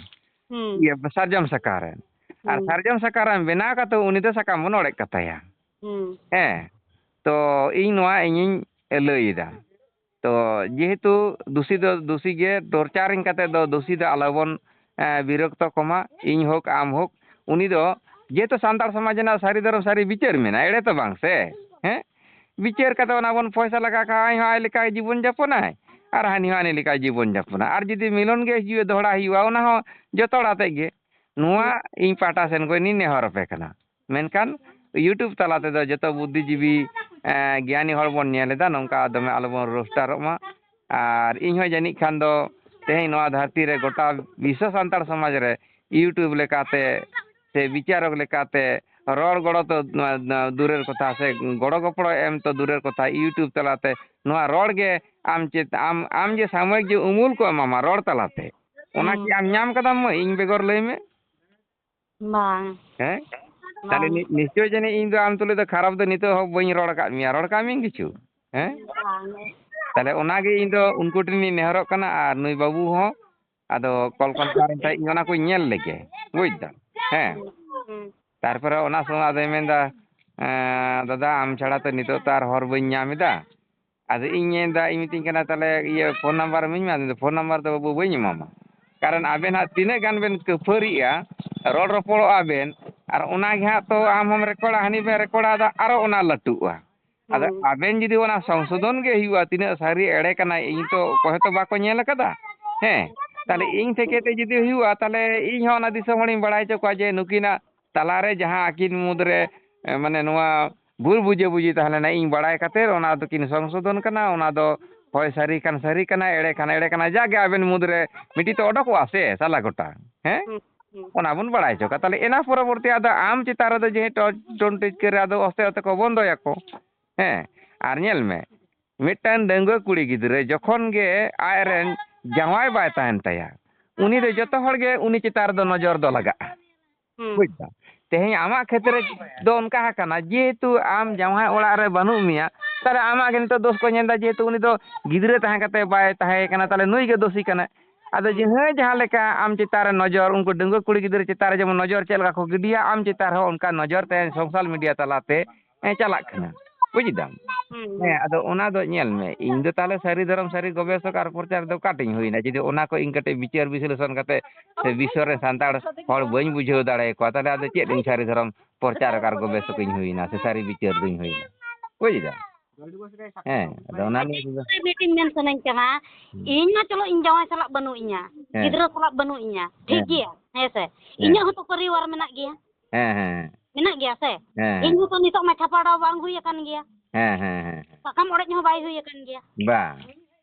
ᱦᱩᱸ᱾ ᱤᱭᱟᱹ, ᱥᱟᱨᱡᱚᱢ ᱥᱟᱠᱟᱢ ᱨᱮᱱ᱾ ᱟᱨ ᱦᱩᱸ᱾ ᱥᱟᱨᱡᱚᱢ ᱥᱟᱠᱟᱢ ᱨᱮᱱ ᱵᱮᱱᱟᱣ ᱠᱟᱛᱮ ᱩᱱᱤ ᱫᱚ ᱥᱟᱠᱟᱢ ᱵᱚᱱ ᱚᱲᱮᱡ ᱠᱟᱛᱟᱭᱟ᱾ ᱦᱩᱸ᱾ ᱦᱮᱸ᱾ ᱛᱚ ᱤᱧ ᱱᱚᱣᱟ ᱤᱧᱤᱧ ᱞᱟᱹᱭ ᱮᱫᱟ᱾ ᱛᱚ ᱡᱮᱦᱮᱛᱩ ᱫᱩᱥᱤ ᱫᱚ ᱫᱩᱥᱤ ᱜᱮ, torturing ᱠᱟᱛᱮ ᱫᱚ ᱫᱩᱥᱤ ᱫᱚ ᱟᱞᱚᱵᱚᱱ, ᱮ, ᱵᱤᱨᱚᱠᱛᱚ ᱠᱚᱢᱟ, ᱤᱧ ᱦᱳᱠ ᱟᱢ ᱦᱳᱠ, ᱩᱱᱤ ᱫᱚ ᱡᱮᱦᱮᱛᱩ ᱥᱟᱱᱛᱟᱲ ᱥᱚᱢᱟᱡᱽ ᱨᱮᱱᱟᱜ ᱥᱟᱹᱨᱤ ᱫᱷᱚᱨᱚᱢ ᱥᱟᱹᱨᱤ ᱵᱤᱪᱟᱹᱨ ᱢᱮᱱᱟᱜᱼᱟ, ᱮᱲᱮ ᱛᱚ ᱵᱟᱝ ᱥᱮ? ᱦᱮᱸ? ᱵᱤᱪᱟᱹᱨ ᱠᱟᱛᱮ ᱚᱱᱟ ᱵᱚᱱ ᱯᱷᱚᱭᱥᱟᱞᱟ ᱠᱟᱜ ᱠᱷᱟᱱ ᱟᱡ ᱦᱚᱸ ᱟᱡ ᱞᱮᱠᱟ ᱡᱤᱵᱚᱱ ᱡᱟᱯᱚᱱᱟᱭ ᱟᱨ ᱦᱟᱹᱱᱤ ᱦᱚᱸ ᱦᱟᱹᱱᱤ ᱞᱮᱠᱟ ᱡᱤᱵᱚᱱ ᱡᱟᱯᱚᱱᱟ᱾ ᱟᱨ ᱡᱩᱫᱤ ᱢᱤᱞᱚᱱ ᱜᱮ ᱦᱤᱡᱩᱜᱼᱟ, ᱫᱚᱦᱲᱟ ᱦᱩᱭᱩᱜᱼᱟ, ᱚᱱᱟ ᱦᱚᱸ ᱡᱚᱛᱚ ᱦᱚᱲ ᱟᱛᱮᱫ ᱜᱮ᱾ ᱱᱚᱣᱟ ᱦᱩᱸ᱾ ᱤᱧ ᱯᱟᱦᱴᱟ ᱥᱮᱱ ᱠᱷᱚᱱ ᱤᱧ ᱱᱮᱦᱚᱨ ᱟᱯᱮ ᱠᱟᱱᱟ᱾ ᱢᱮᱱᱠᱷᱟᱱ YouTube ᱛᱟᱞᱟ ᱛᱮᱫᱚ ᱡᱚᱛᱚ ᱵᱩᱫᱽᱫᱷᱤᱡᱤᱵᱤ, ᱮᱸ, ᱜᱮᱭᱟᱱᱤ ᱦᱚᱲ ᱵᱚᱱ ᱧᱮᱞ ᱮᱫᱟ, ᱱᱚᱝᱠᱟ ᱫᱚᱢᱮ ᱟᱞᱚᱵᱚᱱ ᱨᱳᱥᱴᱟᱨᱚᱜ ᱢᱟ᱾ ᱟᱨ ᱤᱧ ᱦᱚᱸ ᱡᱟᱹᱱᱤᱡ ᱠᱷᱟᱱ ᱫᱚ ᱛᱮᱦᱮᱧ ᱱᱚᱣᱟ ᱫᱷᱟᱹᱨᱛᱤ ᱨᱮ ᱜᱚᱴᱟ ᱵᱤᱥᱥᱚ ᱥᱟᱱᱛᱟᱲ ᱥᱚᱢᱟᱡᱽ ᱨᱮ YouTube ᱞᱮᱠᱟᱛᱮ ᱥᱮ ᱵᱤᱪᱟᱨᱚᱠ ᱞᱮᱠᱟᱛᱮ ᱨᱚᱲ ᱜᱚᱲᱚ ᱛᱚ, ᱱᱚᱣᱟ, ᱱᱚᱣᱟ ᱫᱩᱨᱮᱨ ᱠᱚᱛᱷᱟ ᱥᱮ ᱜᱚᱲᱚ ᱜᱚᱯᱚᱲᱚ ᱮᱢ ᱛᱚ ᱫᱩᱨᱮᱨ ᱠᱚᱛᱷᱟ, YouTube ᱛᱟᱞᱟᱛᱮ ᱱᱚᱣᱟ ᱨᱚᱲ ᱜᱮ ᱟᱢ ᱪᱮᱫ, ᱟᱢ, ᱟᱢ ᱡᱮ ᱥᱟᱢᱚᱭᱤᱠ ᱡᱮ ᱩᱢᱩᱞ ᱠᱚ ᱮᱢᱟᱢᱟ ᱨᱚᱲ ᱛᱟᱞᱟᱛᱮ, ᱚᱱᱟ ᱠᱤ ᱦᱩᱸ᱾ ᱟᱢ ᱧᱟᱢ ᱠᱟᱫᱟᱢ ᱢᱟᱹᱭ? ᱤᱧ ᱵᱮᱜᱚᱨ ᱞᱟᱹᱭ ᱢᱮ᱾ ᱵᱟᱝ᱾ ᱦᱮᱸ? ᱛᱟᱦᱞᱮ ᱵᱟᱝ᱾ ᱱᱤ-, ᱱᱤᱥᱪᱳᱭ ᱡᱟᱹᱱᱤᱡ ᱤᱧ ᱫᱚ ᱟᱢ ᱛᱩᱞᱩᱡ ᱫᱚ ᱠᱷᱟᱨᱟᱯ ᱫᱚ ᱱᱤᱛᱚᱜ ᱦᱚᱸ ᱵᱟᱹᱧ ᱨᱚᱲ ᱟᱠᱟᱫ ᱢᱮᱭᱟ᱾ ᱨᱚᱲ ᱠᱟᱜ ᱢᱤᱭᱟᱹᱧ ᱠᱤᱪᱷᱩ? ᱦᱮᱸ? ᱵᱟᱝ᱾ ᱛᱟᱦᱞᱮ ᱚᱱᱟᱜᱮ ᱤᱧ ᱫᱚ ᱩᱱᱠᱩ ᱴᱷᱮᱱᱤᱧ ᱱᱮᱦᱚᱨᱚᱜ ᱠᱟᱱᱟ, ᱟᱨ ᱱᱩᱭ ᱵᱟᱹᱵᱩ ᱦᱚᱸ ᱟᱫᱚ ᱠᱚᱞ ᱠᱚᱱᱯᱷᱟᱨᱮᱱᱥ ᱨᱮ ᱤᱧ ᱚᱱᱟ ᱠᱚᱧ ᱧᱮᱞ ᱞᱮᱜᱮ, ᱵᱩᱡᱽ ᱫᱟᱢ? ᱦᱮᱸ᱾ ᱦᱩᱸ᱾ ᱛᱟᱨᱯᱚᱨᱮ ᱚᱱᱟ ᱥᱚᱢᱚᱭ ᱟᱫᱚᱭ ᱢᱮᱱᱫᱟ, "ᱮᱸ, ᱫᱟᱫᱟ, ᱟᱢ ᱪᱷᱟᱲᱟ ᱛᱚ ᱱᱤᱛᱚᱜ ᱛᱚ ᱟᱨ ᱦᱚᱨ ᱵᱟᱹᱧ ᱧᱟᱢ ᱮᱫᱟ᱾" ᱟᱫᱚ ᱤᱧ ᱢᱮᱱᱫᱟ, ᱤᱧ ᱢᱤᱛᱟᱹᱧ ᱠᱟᱱᱟ, "ᱛᱟᱦᱞᱮ ᱤᱭᱟᱹ ᱯᱷᱳᱱ ᱱᱟᱢᱵᱟᱨ ᱤᱢᱟᱹᱧ ᱢᱮ?" ᱟᱫᱚ ᱯᱷᱳᱱ ᱱᱟᱢᱵᱟᱨ ᱫᱚ ᱵᱟᱹᱵᱩ ᱵᱟᱹᱧ ᱮᱢᱟᱢᱟ, ᱠᱟᱨᱚᱱ ᱟᱵᱮᱱ ᱦᱟᱸᱜ ᱛᱤᱱᱟᱹᱜ ᱜᱟᱱ ᱵᱮᱱ ᱠᱟᱹᱯᱷᱟᱹᱨᱤᱜᱼᱟ, ᱨᱚᱲ ᱨᱚᱯᱚᱲᱚᱜᱼᱟ ᱵᱮᱱ, ᱟᱨ ᱚᱱᱟ ᱜᱮ ᱦᱟᱸᱜ ᱛᱚ ᱟᱢ ᱦᱚᱸᱢ ᱨᱮᱠᱚᱨᱰᱟ, ᱦᱟᱹᱱᱤ ᱵᱮᱱ ᱨᱮᱠᱚᱨᱰᱟ, ᱟᱫᱚ ᱟᱨᱚ ᱚᱱᱟ ᱞᱟᱹᱴᱩᱜᱼᱟ᱾ ᱟᱫᱚ ᱦᱩᱸ᱾ ᱟᱵᱮᱱ ᱡᱩᱫᱤ ᱚᱱᱟ ᱥᱚᱝᱥᱳᱫᱷᱚᱱ ᱜᱮ ᱦᱩᱭᱩᱜᱼᱟ, ᱛᱤᱱᱟᱹᱜ ᱥᱟᱹᱨᱤ ᱮᱲᱮ ᱠᱟᱱᱟᱭ, ᱤᱧ ᱛᱚ ᱚᱠᱚᱭ ᱦᱚᱸᱛᱚ ᱵᱟᱠᱚ ᱧᱮᱞ ᱟᱠᱟᱫᱟ, ᱦᱮᱸ? ᱛᱟᱦᱞᱮ ᱤᱧ ᱛᱷᱮᱠᱮ ᱛᱮ ᱡᱩᱫᱤ ᱦᱩᱭᱩᱜᱼᱟ, ᱛᱟᱦᱞᱮ ᱤᱧ ᱦᱚᱸ ᱚᱱᱟ ᱫᱤᱥᱚᱢ ᱦᱚᱲᱤᱧ ᱵᱟᱲᱟᱭ ᱦᱚᱪᱚ ᱠᱚᱣᱟ ᱡᱮ ᱱᱩᱠᱤᱱᱟᱜ ᱛᱟᱞᱟᱨᱮ ᱡᱟᱦᱟᱸ ᱟᱹᱠᱤᱱ ᱢᱩᱫᱽᱨᱮ, ᱮ, ᱢᱟᱱᱮ ᱱᱚᱣᱟ ᱵᱷᱩᱞ ᱵᱩᱡᱷᱟᱹᱵᱩᱡᱷᱤ ᱛᱟᱦᱮᱸ ᱞᱮᱱᱟ, ᱤᱧ ᱵᱟᱲᱟᱭ ᱠᱟᱛᱮ ᱚᱱᱟ ᱫᱚᱠᱤᱱ ᱥᱚᱝᱥᱳᱫᱷᱚᱱ ᱠᱟᱱᱟ, ᱚᱱᱟ ᱫᱚ ᱦᱳᱭ ᱥᱟᱹᱨᱤ ᱠᱷᱟᱱ ᱥᱟᱹᱨᱤ ᱠᱟᱱᱟ, ᱮᱲᱮ ᱠᱷᱟᱱ ᱮᱲᱮ ᱠᱟᱱᱟ, ᱡᱟᱜᱮ ᱟᱵᱮᱱ ᱢᱩᱫᱽᱨᱮ ᱢᱤᱫᱴᱤᱡ ᱛᱚ ᱚᱰᱚᱠᱚᱜᱼᱟ ᱥᱮ ᱥᱟᱞᱟ ᱜᱚᱴᱟ, ᱦᱮᱸ? ᱦᱩᱸ, ᱦᱩᱸ᱾ ᱚᱱᱟ ᱵᱚᱱ ᱵᱟᱲᱟᱭ ᱦᱚᱪᱚ ᱠᱟᱜᱼᱟ᱾ ᱛᱟᱦᱞᱮ ᱮᱱᱟ ᱯᱚᱨᱚᱵᱚᱨᱛᱤ ᱟᱫᱚ ᱟᱢ ᱪᱮᱛᱟᱱ ᱨᱮᱫᱚ ᱡᱮ ᱴᱚ-, ᱴᱚᱱ ᱴᱤᱪᱠᱟᱹ ᱨᱮ ᱟᱫᱚ ᱚᱥᱛᱮ ᱚᱥᱛᱮ ᱠᱚ ᱵᱚᱱᱫᱚᱭᱟᱠᱚ᱾ ᱦᱮᱸ, ᱟᱨ ᱧᱮᱞ ᱢᱮ, ᱢᱤᱫᱴᱟᱝ ᱰᱟᱺᱜᱩᱣᱟᱹ ᱠᱩᱲᱤ ᱜᱤᱫᱽᱨᱟᱹ ᱡᱚᱠᱷᱚᱱ ᱜᱮ ᱟᱡᱨᱮᱱ ᱡᱟᱶᱟᱭ ᱵᱟᱭ ᱛᱟᱦᱮᱱ ᱛᱟᱭᱟ, ᱩᱱᱤ ᱫᱚ ᱡᱚᱛᱚ ᱦᱚᱲ ᱜᱮ ᱩᱱᱤ ᱪᱮᱛᱟᱱ ᱨᱮᱫᱚ ᱱᱚᱡᱚᱨ ᱫᱚ ᱞᱟᱜᱟᱜᱼᱟ᱾ ᱦᱩᱸ᱾ ᱵᱩᱡᱽ ᱫᱟᱢ? ᱛᱮᱦᱮᱧ ᱟᱢᱟᱜ ᱠᱷᱮᱛᱨᱮ ᱫᱚ ᱚᱱᱠᱟ ᱟᱠᱟᱱᱟ, ᱡᱮᱦᱮᱛᱩ ᱟᱢ ᱡᱟᱶᱟᱭ ᱚᱲᱟᱜ ᱨᱮ ᱵᱟᱹᱱᱩᱜ ᱢᱮᱭᱟ, ᱛᱟᱦᱞᱮ ᱟᱢᱟᱜ ᱜᱮ ᱱᱤᱛᱚᱜ ᱫᱳᱥ ᱠᱚ ᱧᱮᱞ ᱮᱫᱟ, ᱡᱮᱦᱮᱛᱩ ᱩᱱᱤ ᱫᱚ ᱜᱤᱫᱽᱨᱟᱹ ᱛᱟᱦᱮᱸ ᱠᱟᱛᱮ ᱵᱟᱭ ᱛᱟᱦᱮᱸ ᱠᱟᱱᱟ, ᱛᱟᱦᱞᱮ ᱱᱩᱭ ᱜᱮ ᱫᱳᱥᱤ ᱠᱟᱱᱟᱭ᱾ ᱟᱫᱚ ᱦᱩᱸ᱾ ᱡᱟᱦᱟᱸᱭ ᱡᱟᱦᱟᱸ ᱞᱮᱠᱟ ᱟᱢ ᱪᱮᱛᱟᱱ ᱨᱮ ᱱᱚᱡᱚᱨ, ᱩᱱᱠᱩ ᱰᱟᱺᱜᱩᱣᱟᱹ ᱠᱩᱲᱤ ᱜᱤᱫᱽᱨᱟᱹ ᱪᱮᱛᱟᱱ ᱨᱮ ᱡᱮᱢᱚᱱ ᱱᱚᱡᱚᱨ ᱪᱮᱫ ᱞᱮᱠᱟ ᱠᱚ ᱜᱤᱰᱤᱭᱟ, ᱟᱢ ᱪᱮᱛᱟᱱ ᱨᱮᱦᱚᱸ ᱚᱱᱠᱟ ᱱᱚᱡᱚᱨ ᱛᱮᱦᱮᱧ social media ᱛᱟᱞᱟᱛᱮ, ᱮ, ᱪᱟᱞᱟᱜ ᱠᱟᱱᱟ᱾ ᱵᱩᱡᱽ ᱫᱟᱢ? ᱦᱩᱸ, ᱦᱩᱸ᱾ ᱦᱮᱸ, ᱟᱫᱚ ᱚᱱᱟ ᱫᱚ ᱧᱮᱞ ᱢᱮ, ᱤᱧ ᱫᱚ ᱛᱟᱦᱞᱮ ᱥᱟᱹᱨᱤ ᱫᱷᱚᱨᱚᱢ ᱥᱟᱹᱨᱤ ᱜᱚᱵᱮᱥᱚᱠ ᱟᱨ ᱯᱨᱚᱪᱟᱨ ᱫᱚ ᱚᱠᱟᱴᱤᱧ ᱦᱩᱭᱱᱟ? ᱡᱩᱫᱤ ᱚᱱᱟ ᱠᱚ ᱤᱧ ᱠᱟᱹᱴᱤᱡ ᱵᱤᱪᱟᱹᱨ ᱵᱤᱥᱞᱮᱥᱚᱱ ᱠᱟᱛᱮ ᱥᱮ ᱵᱤᱥᱥᱚ ᱨᱮ ᱥᱟᱱᱛᱟᱲ ᱦᱚᱲ ᱵᱟᱹᱧ ᱵᱩᱡᱷᱟᱹᱣ ᱫᱟᱲᱮᱭᱟᱠᱚᱣᱟ, ᱛᱟᱦᱞᱮ ᱟᱫᱚ ᱪᱮᱫ ᱤᱧ ᱥᱟᱹᱨᱤ ᱫᱷᱚᱨᱚᱢ ᱯᱨᱚᱪᱟᱨᱚᱠ ᱟᱨ ᱜᱚᱵᱮᱥᱚᱠ ᱤᱧ ᱦᱩᱭᱱᱟ ᱥᱮ ᱥᱟᱹᱨᱤ ᱵᱤᱪᱟᱹᱨ ᱫᱚᱧ ᱦᱩᱭᱱᱟ? ᱵᱩᱡᱽ ᱫᱟᱢ? ᱦᱮᱸ, ᱟᱫᱚ ᱚᱱᱟ ᱱᱤᱭᱮ ᱛᱮᱫᱚ ᱢᱤᱫᱴᱤᱡ ᱢᱮᱱ ᱥᱟᱱᱟᱧ ᱠᱟᱱᱟ, ᱦᱩᱸ᱾ ᱤᱧ ᱢᱟ ᱪᱚᱞᱚ ᱤᱧ ᱡᱟᱶᱟᱭ ᱥᱟᱞᱟᱜ ᱵᱟᱹᱱᱩᱜ ᱤᱧᱟ, ᱦᱮᱸ᱾ ᱜᱤᱫᱽᱨᱟᱹ ᱥᱟᱞᱟᱜ ᱵᱟᱹᱱᱩᱜ ᱤᱧᱟ, ᱴᱷᱤᱠ ᱦᱮᱸ᱾ ᱜᱮᱭᱟ, ᱦᱮᱸ ᱥᱮ? ᱦᱮᱸ᱾ ᱤᱧᱟᱹᱜ ᱦᱚᱸᱛᱚ ᱯᱚᱨᱤᱵᱟᱨ ᱢᱮᱱᱟᱜ ᱜᱮᱭᱟ᱾ ᱦᱮᱸ, ᱦᱮᱸ, ᱦᱮᱸ᱾ ᱢᱮᱱᱟᱜ ᱜᱮᱭᱟ ᱥᱮ? ᱦᱮᱸ᱾ ᱤᱧ ᱦᱚᱸᱛᱚ ᱱᱤᱛᱚᱜ ᱢᱟ ᱪᱷᱟᱯᱟᱰᱟᱣ ᱵᱟᱝ ᱦᱩᱭ ᱟᱠᱟᱱ ᱜᱮᱭᱟ᱾ ᱦᱮᱸ, ᱦᱮᱸ, ᱦᱮᱸ, ᱦᱮᱸ᱾ ᱥᱟᱠᱟᱢ ᱚᱲᱮᱡ ᱦᱚᱸ ᱵᱟᱭ ᱦᱩᱭ ᱟᱠᱟᱱ ᱜᱮᱭᱟ᱾ ᱵᱟᱝ᱾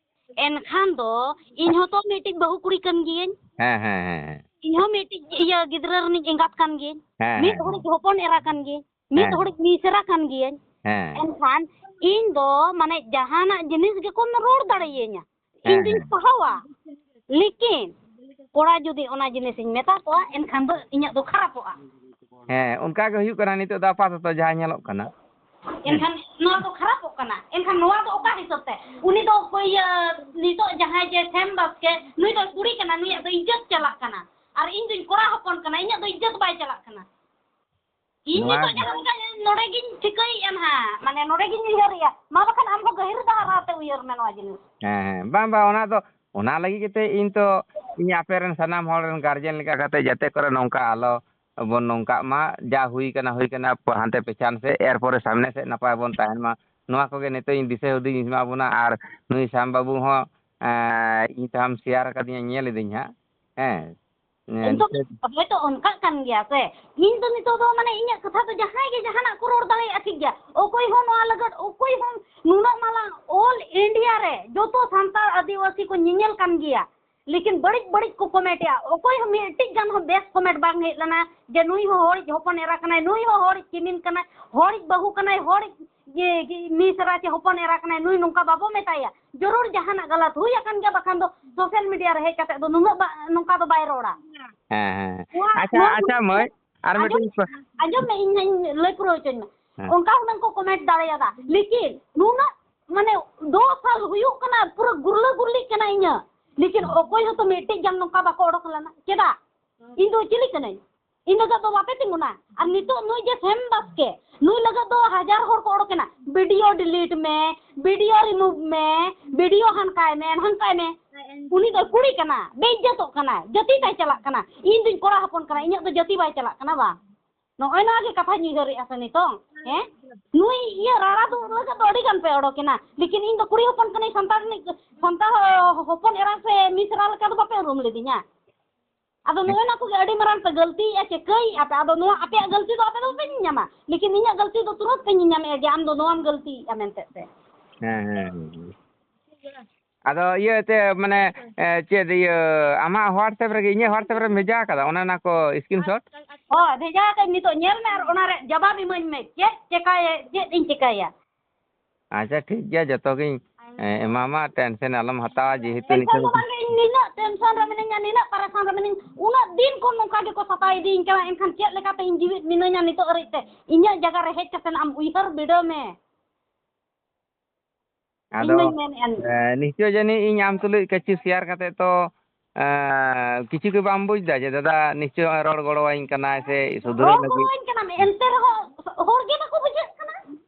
ᱮᱱᱠᱷᱟᱱ ᱫᱚ ᱤᱧ ᱦᱚᱸᱛᱚ ᱢᱤᱫᱴᱤᱡ ᱵᱟᱹᱦᱩ ᱠᱩᱲᱤ ᱠᱟᱱ ᱜᱤᱭᱟᱹᱧ᱾ ᱦᱮᱸ, ᱦᱮᱸ, ᱦᱮᱸ, ᱦᱮᱸ᱾ ᱤᱧ ᱦᱚᱸ ᱢᱤᱫᱴᱤᱡ, ᱤᱭᱟᱹ, ᱜᱤᱫᱽᱨᱟᱹ ᱨᱤᱱᱤᱡ ᱮᱸᱜᱟᱛ ᱠᱟᱱ ᱜᱤᱭᱟᱹᱧ᱾ ᱦᱮᱸ, ᱢᱤᱫ ᱦᱮᱸ, ᱦᱚᱲᱤᱡ ᱦᱮᱸ᱾ ᱦᱚᱯᱚᱱ ᱮᱨᱟ ᱠᱟᱱ ᱜᱤᱭᱟᱹᱧ᱾ ᱢᱤᱫ ᱦᱮᱸ᱾ ᱦᱚᱲᱤᱡ ᱢᱤᱥᱮᱨᱟ ᱠᱟᱱ ᱜᱤᱭᱟᱹᱧ᱾ ᱦᱮᱸ᱾ ᱮᱱᱠᱷᱟᱱ ᱤᱧ ᱫᱚ, ᱢᱟᱱᱮ, ᱡᱟᱦᱟᱱᱟᱜ ᱡᱤᱱᱤᱥ ᱜᱮᱠᱚ ᱨᱚᱲ ᱫᱟᱲᱮᱭᱟᱹᱧᱟ᱾ ᱦᱮᱸ, ᱤᱧ ᱫᱩᱧ ᱦᱮᱸ᱾ ᱥᱟᱦᱟᱣᱟ᱾ ᱞᱮᱠᱤᱱ ᱠᱚᱲᱟ ᱡᱩᱫᱤ ᱚᱱᱟ ᱡᱤᱱᱤᱥᱤᱧ ᱢᱮᱛᱟ ᱠᱚᱣᱟ, ᱮᱱᱠᱷᱟᱱ ᱫᱚ ᱤᱧᱟᱹᱜ ᱫᱚ ᱠᱷᱟᱨᱟᱯᱚᱜᱼᱟ᱾ ᱦᱮᱸ, ᱚᱱᱠᱟ ᱜᱮ ᱦᱩᱭᱩᱜ ᱠᱟᱱᱟ ᱱᱤᱛᱚᱜ ᱫᱚ ᱟᱯᱟᱛᱚᱛᱚ ᱡᱟᱦᱟᱸ ᱧᱮᱞᱚᱜ ᱠᱟᱱᱟ᱾ ᱮᱱᱠᱷᱟᱱ ᱱᱚᱣᱟ ᱫᱚ ᱠᱷᱟᱨᱟᱯᱚᱜ ᱠᱟᱱᱟ᱾ ᱮᱱᱠᱷᱟᱱ ᱱᱚᱣᱟ ᱫᱚ ᱚᱠᱟ ᱦᱤᱥᱟᱹᱵ ᱛᱮ? ᱩᱱᱤ ᱫᱚ ᱚᱠᱚᱭ, ᱤᱭᱟᱹ, ᱱᱤᱛᱚᱜ ᱡᱟᱦᱟᱸᱭ ᱡᱮ ᱥᱮᱢ ᱵᱟᱥᱠᱮ, ᱱᱩᱭ ᱫᱚᱭ ᱠᱩᱲᱤ ᱠᱟᱱᱟ, ᱱᱩᱭᱟᱜ ᱫᱚ ᱤᱡᱽᱡᱚᱛ ᱪᱟᱞᱟᱜ ᱠᱟᱱᱟ᱾ ᱟᱨ ᱤᱧ ᱫᱩᱧ ᱠᱚᱲᱟ ᱦᱚᱯᱚᱱ ᱠᱟᱱᱟ, ᱤᱧᱟᱹᱜ ᱫᱚ ᱤᱡᱽᱡᱚᱛ ᱵᱟᱭ ᱪᱟᱞᱟᱜ ᱠᱟᱱᱟ᱾ ᱤᱧ ᱱᱚᱣᱟ ᱱᱤᱛᱚᱜ ᱡᱟᱦᱟᱸ ᱞᱮᱠᱟ ᱱᱚᱰᱮ ᱜᱤᱧ ᱴᱷᱤᱠᱟᱹᱭᱮᱫᱼᱟ ᱱᱟᱦᱟᱜ, ᱢᱟᱱᱮ ᱱᱚᱰᱮ ᱜᱤᱧ ᱩᱭᱦᱟᱹᱨᱮᱫᱼᱟ, ᱢᱟ ᱵᱟᱠᱷᱟᱱ ᱟᱢ ᱦᱚᱸ ᱜᱟᱹᱦᱤᱨ ᱫᱷᱟᱨᱟ ᱛᱮ ᱩᱭᱦᱟᱹᱨ ᱢᱮ ᱱᱚᱣᱟ ᱡᱤᱱᱤᱥ᱾ ᱦᱮᱸ, ᱦᱮᱸ, ᱵᱟᱝ, ᱵᱟᱝ, ᱚᱱᱟ ᱫᱚ, ᱚᱱᱟ ᱞᱟᱹᱜᱤᱫ ᱜᱮᱛᱚ ᱤᱧ ᱟᱯᱮ ᱨᱮᱱ ᱥᱟᱱᱟᱢ ᱦᱚᱲ ᱨᱮᱱ ᱜᱟᱨᱡᱮᱱ ᱞᱮᱠᱟ ᱠᱟᱛᱮ ᱡᱟᱛᱮ ᱠᱚᱨᱮ ᱱᱚᱝᱠᱟ ᱟᱞᱚ ᱵᱚᱱ ᱱᱚᱝᱠᱟᱜ ᱢᱟ, ᱡᱟ ᱦᱩᱭ ᱠᱟᱱᱟ, ᱦᱩᱭ ᱠᱟᱱᱟ, ᱯ-, ᱦᱟᱱᱛᱮ ᱯᱮᱪᱷᱟᱱ ᱥᱮᱫ, ᱮᱨᱯᱚᱨᱮ ᱥᱟᱢᱱᱮ ᱥᱮᱫ ᱱᱟᱯᱟᱭ ᱵᱚᱱ ᱛᱟᱦᱮᱱ ᱢᱟ, ᱱᱚᱣᱟ ᱠᱚᱜᱮ ᱱᱤᱛᱚᱜ ᱤᱧ ᱫᱤᱥᱟᱹ ᱦᱩᱫᱤᱧ ᱮᱢᱟ ᱵᱚᱱᱟ᱾ ᱟᱨ ᱱᱩᱭ ᱥᱟᱢ ᱵᱟᱹᱵᱩ ᱦᱚᱸ, ᱮᱸ, ᱤᱧ ᱛᱟᱢ ᱥᱮᱭᱟᱨ ᱟᱠᱟᱫᱤᱧᱟ, ᱧᱮᱞ ᱤᱫᱟᱹᱧ ᱦᱟᱸᱜ, ᱦᱮᱸ᱾ ᱦᱮᱸ, ᱱᱤᱛᱚᱜ ᱫᱤᱥᱟᱹ ᱦᱚᱭᱛᱚ ᱚᱱᱠᱟᱜ ᱠᱟᱱ ᱜᱮᱭᱟ ᱥᱮ᱾ ᱤᱧ ᱫᱚ ᱱᱤᱛᱚᱜ ᱫᱚ, ᱢᱟᱱᱮ, ᱤᱧᱟᱹᱜ ᱠᱟᱛᱷᱟ ᱫᱚ ᱡᱟᱦᱟᱸᱭ ᱜᱮ ᱡᱟᱦᱟᱱᱟᱜ ᱠᱚ ᱨᱚᱲ ᱫᱟᱲᱮᱭᱟᱜᱼᱟ, ᱴᱷᱤᱠ ᱜᱮᱭᱟ᱾ ᱚᱠᱚᱭ ᱦᱚᱸ ᱱᱚᱣᱟ ᱞᱟᱹᱜᱤᱫ, ᱚᱠᱚᱭ ᱦᱚᱸ ᱱᱩᱱᱟᱹᱜ ᱢᱟᱨᱟᱝ all India ᱨᱮ ᱡᱚᱛᱚ ᱥᱟᱱᱛᱟᱲ ᱟᱹᱫᱤᱵᱟᱹᱥᱤ ᱠᱚ ᱧᱮᱧᱮᱞ ᱠᱟᱱ ᱜᱮᱭᱟ, ᱞᱮᱠᱤᱱ ᱵᱟᱹᱲᱤᱡ ᱵᱟᱹᱲᱤᱡ ᱠᱚ ᱠᱚᱢᱮᱱᱴ ᱮᱜᱼᱟ᱾ ᱚᱠᱚᱭ ᱦᱚᱸ ᱢᱤᱫᱴᱤᱡ ᱜᱟᱱ ᱦᱚᱸ ᱵᱮᱥ ᱠᱚᱢᱮᱱᱴ ᱵᱟᱝ ᱦᱮᱡ ᱞᱮᱱᱟ ᱡᱮ ᱱᱩᱭ ᱦᱚᱸ ᱦᱚᱲᱤᱡ ᱦᱚᱯᱚᱱ ᱮᱨᱟ ᱠᱟᱱᱟᱭ, ᱱᱩᱭ ᱦᱚᱸ ᱦᱚᱲᱤᱡ ᱠᱤᱢᱤᱱ ᱠᱟᱱᱟᱭ, ᱦᱚᱲᱤᱡ ᱵᱟᱹᱦᱩ ᱠᱟᱱᱟᱭ, ᱦᱚᱲᱤᱡ ᱡᱮ, ᱡᱮ ᱢᱤᱥ ᱮᱨᱟ ᱪᱮ ᱦᱚᱯᱚᱱ ᱮᱨᱟ ᱠᱟᱱᱟᱭ, ᱱᱩᱭ ᱱᱚᱝᱠᱟ ᱵᱟᱵᱚ ᱢᱮᱛᱟᱭᱟ᱾ ᱡᱚᱨᱩᱨ ᱡᱟᱦᱟᱱᱟᱜ ᱜᱟᱞᱟᱛ ᱦᱩᱭ ᱟᱠᱟᱱ ᱜᱮᱭᱟ, ᱵᱟᱠᱷᱟᱱ ᱫᱚ ᱥᱳᱥᱟᱞ ᱢᱤᱰᱤᱭᱟ ᱨᱮ ᱦᱮᱡ ᱠᱟᱛᱮ ᱫᱚ ᱱᱩᱱᱟᱹᱜ ᱵᱟ-, ᱱᱚᱝᱠᱟ ᱫᱚ ᱵᱟᱭ ᱨᱚᱲᱟ᱾ ᱦᱮᱸ, ᱦᱮᱸ᱾ ᱱᱚᱣᱟ, ᱟᱪᱪᱷᱟ, ᱱᱚᱣᱟ ᱟᱪᱪᱷᱟ, ᱢᱟᱹᱭ, ᱟᱨ ᱟᱸᱡᱚᱢ, ᱢᱤᱫᱴᱮᱱ ᱠᱚ- ᱟᱸᱡᱚᱢ ᱢᱮ, ᱤᱧ ᱦᱟᱸᱜ ᱤᱧ ᱞᱟᱹᱭ ᱯᱩᱨᱟᱹᱣ ᱦᱚᱪᱚᱧ ᱢᱮ᱾ ᱦᱮᱸ᱾ ᱚᱱᱠᱟ ᱦᱩᱱᱟᱹᱝ ᱠᱚ ᱠᱚᱢᱮᱱᱴ ᱫᱟᱲᱮᱭᱟᱫᱟ, ᱞᱮᱠᱤᱱ ᱱᱩᱱᱟᱹᱜ, ᱢᱟᱱᱮ, ᱫᱚᱥ ᱥᱟᱞ ᱦᱩᱭᱩᱜ ᱠᱟᱱᱟ, ᱯᱩᱨᱟᱹ ᱜᱩᱨᱞᱟᱹ ᱜᱩᱨᱞᱤᱜ ᱠᱟᱱᱟ ᱤᱧᱟᱹᱜ, ᱞᱮᱠᱤᱱ ᱚᱠᱚᱭ ᱦᱚᱸᱛᱚ ᱢᱤᱫᱴᱤᱡ ᱜᱟᱱ ᱱᱚᱝᱠᱟ ᱵᱟᱠᱚ ᱚᱰᱚᱠ ᱞᱮᱱᱟ᱾ ᱪᱮᱫᱟᱜ? ᱤᱧ ᱫᱚ ᱪᱤᱞᱤ ᱠᱟᱹᱱᱟᱹᱧ? ᱤᱧ ᱞᱟᱹᱜᱤᱫ ᱫᱚ ᱵᱟᱯᱮ ᱛᱤᱸᱜᱩᱱᱟ᱾ ᱟᱨ ᱱᱤᱛᱚᱜ ᱱᱩᱭ ᱡᱮ ᱥᱮᱢ ᱵᱟᱥᱠᱮ, ᱱᱩᱭ ᱞᱟᱹᱜᱤᱫ ᱫᱚ ᱦᱟᱡᱟᱨ ᱦᱚᱲ ᱠᱚ ᱚᱰᱚᱠ ᱮᱱᱟ, ᱵᱷᱤᱰᱤᱭᱳ ᱰᱤᱞᱤᱴ ᱢᱮ, ᱵᱷᱤᱰᱤᱭᱳ ᱨᱤᱢᱩᱵᱷ ᱢᱮ, ᱵᱷᱤᱰᱤᱭᱳ ᱦᱟᱱᱠᱟᱭ ᱢᱮ, ᱱᱟᱝᱠᱟᱭ ᱢᱮ᱾ ᱩᱱᱤ ᱫᱚᱭ ᱠᱩᱲᱤ ᱠᱟᱱᱟ, ᱵᱮᱤᱡᱽᱡᱚᱛᱚᱜ ᱠᱟᱱᱟ, ᱡᱟᱹᱛᱤ ᱛᱟᱭ ᱪᱟᱞᱟᱜ ᱠᱟᱱᱟ᱾ ᱤᱧ ᱫᱩᱧ ᱠᱚᱲᱟ ᱦᱚᱯᱚᱱ ᱠᱟᱱᱟ, ᱤᱧᱟᱹᱜ ᱫᱚ ᱡᱟᱹᱛᱤ ᱵᱟᱭ ᱪᱟᱞᱟᱜ ᱠᱟᱱᱟ ᱵᱟᱝ? ᱱᱚᱜᱼᱚᱭ ᱱᱚᱣᱟ ᱜᱮ ᱠᱟᱛᱷᱟᱧ ᱩᱭᱦᱟᱹᱨᱮᱜᱼᱟ ᱥᱮ ᱱᱤᱛᱚᱝ, ᱦᱮᱸ? ᱱᱩᱭ ᱤᱭᱟᱹ ᱨᱟᱲᱟ ᱫᱩ ᱞᱟᱹᱜᱤᱫ ᱫᱚ ᱟᱹᱰᱤ ᱜᱟᱱ ᱯᱮ ᱚᱰᱚᱠ ᱮᱱᱟ, ᱞᱮᱠᱤᱱ ᱤᱧ ᱫᱚ ᱠᱩᱲᱤ ᱦᱚᱯᱚᱱ ᱠᱟᱹᱱᱟᱹᱧ, ᱥᱟᱱᱛᱟᱲ ᱨᱤᱱᱤᱡ, ᱥᱟᱱᱛᱟᱲ ᱦᱚᱯᱚᱱ ᱮᱨᱟ ᱥᱮ ᱢᱤᱥᱨᱟ ᱞᱮᱠᱟ ᱫᱚ ᱵᱟᱯᱮ ᱩᱨᱩᱢ ᱞᱤᱫᱤᱧᱟ᱾ ᱟᱫᱚ ᱱᱚᱜᱼᱚ ᱱᱟ ᱠᱚᱜᱮ ᱟᱹᱰᱤ ᱢᱟᱨᱟᱝ ᱯᱮ ᱜᱟᱹᱞᱛᱤᱭᱮᱫᱼᱟ, ᱪᱤᱠᱟᱹᱭᱮᱫᱼᱟ ᱯᱮ? ᱟᱫᱚ ᱱᱚᱣᱟ ᱟᱯᱮᱭᱟᱜ ᱜᱟᱹᱞᱛᱤ ᱫᱚ ᱟᱯᱮ ᱫᱚ ᱵᱟᱯᱮ ᱧᱮᱧᱟᱢᱟ, ᱞᱮᱠᱤᱱ ᱤᱧᱟᱹᱜ ᱜᱟᱹᱞᱛᱤ ᱫᱚ ᱛᱩᱨᱟᱹᱛ ᱯᱮ ᱧᱮᱧᱟᱢᱮᱫᱼᱟ ᱡᱮ ᱟᱢ ᱫᱚ ᱱᱚᱣᱟᱢ ᱜᱟᱹᱞᱛᱤᱭᱮᱫᱼᱟ ᱢᱮᱱᱛᱮ ᱛᱮ᱾ ᱦᱮᱸ, ᱦᱮᱸ, ᱦᱮᱸ᱾ ᱟᱫᱚ ᱤᱭᱟᱹ ᱛᱮ ᱢᱟᱱᱮ, ᱮ, ᱪᱮᱫ ᱤᱭᱟᱹ, ᱟᱢᱟᱜ WhatsApp ᱨᱮᱜᱮ, ᱤᱧᱟᱹᱜ WhatsApp ᱨᱮᱢ ᱵᱷᱮᱡᱟ ᱟᱠᱟᱫᱟ ᱚᱱᱟ, ᱚᱱᱟ ᱠᱚ screenshot? ᱦᱳᱭ, ᱵᱷᱮᱡᱟ ᱟᱠᱟᱫ ᱱᱤᱛᱚᱜ ᱧᱮᱞ ᱢᱮ ᱟᱨ ᱚᱱᱟ ᱨᱮ ᱡᱟᱵᱟᱵ ᱤᱢᱟᱹᱧ ᱢᱮ, ᱪᱮᱫ ᱪᱮᱠᱟᱭᱟ, ᱪᱮᱫ ᱤᱧ ᱪᱮᱠᱟᱭᱟ? ᱟᱪᱪᱷᱟ, ᱴᱷᱤᱠ ᱜᱮᱭᱟ, ᱡᱚᱛᱚ ᱜᱤᱧ, ᱮ, ᱮᱢᱟᱢᱟ, tension ᱟᱞᱚᱢ ᱦᱟᱛᱟᱣᱟ, ᱡᱮᱦᱮᱛᱩ tension ᱱᱤᱛᱚᱜ ᱫᱚ ᱵᱟᱝ, ᱤᱧ ᱱᱤᱱᱟᱹᱜ tension ᱨᱮ ᱢᱤᱱᱟᱹᱧᱟ, ᱱᱤᱱᱟᱹᱜ ᱯᱟᱨᱮᱥᱟᱱ ᱨᱮ ᱢᱤᱱᱟᱹᱧ, ᱩᱱᱟᱹᱜ ᱫᱤᱱ ᱠᱷᱚᱱ ᱱᱚᱝᱠᱟ ᱜᱮᱠᱚ ᱥᱟᱛᱟᱣ ᱤᱫᱤᱧ ᱠᱟᱱᱟ, ᱮᱱᱠᱷᱟᱱ ᱪᱮᱫ ᱞᱮᱠᱟᱛᱮ ᱤᱧ ᱡᱤᱣᱤᱫ ᱢᱤᱱᱟᱹᱧᱟ ᱱᱤᱛᱚᱜ ᱦᱟᱹᱨᱤᱡ ᱛᱮ? ᱤᱧᱟᱹᱜ ᱡᱟᱭᱜᱟ ᱨᱮ ᱦᱮᱡ ᱠᱟᱛᱮ ᱟᱢ ᱩᱭᱦᱟᱹᱨ ᱵᱤᱰᱟᱹᱣ ᱢᱮ᱾ ᱟᱫᱚ, ᱤᱧ ᱢᱟᱧ ᱢᱮᱱᱮᱫᱼᱟ᱾ ᱮ, ᱱᱤᱥᱪᱚᱭ ᱡᱟᱹᱱᱤᱡ ᱤᱧ ᱟᱢ ᱛᱩᱞᱩᱡ ᱠᱤᱪᱷᱩ share ᱠᱟᱛᱮ ᱛᱚ, ᱮ, ᱠᱤᱪᱷᱩ ᱜᱮ ᱵᱟᱢ ᱵᱩᱡᱽ ᱫᱟ ᱡᱮ ᱫᱟᱫᱟ ᱱᱤᱥᱪᱚᱭ ᱨᱚᱲ ᱜᱚᱲᱚᱣᱟᱹᱧ ᱠᱟᱱᱟᱭ ᱥᱮ ᱥᱩᱫᱷᱨᱟᱹᱣ ᱨᱚᱲ ᱞᱟᱹᱜᱤᱫ᱾ ᱜᱚᱲᱚᱣᱟᱹᱧ ᱠᱟᱱᱟᱢ, ᱮᱱᱛᱮ ᱨᱮᱦᱚᱸ ᱦᱚᱲ ᱜᱮ ᱵᱟᱠᱚ ᱵᱩᱡᱷᱟᱹᱜ ᱠᱟᱱᱟ᱾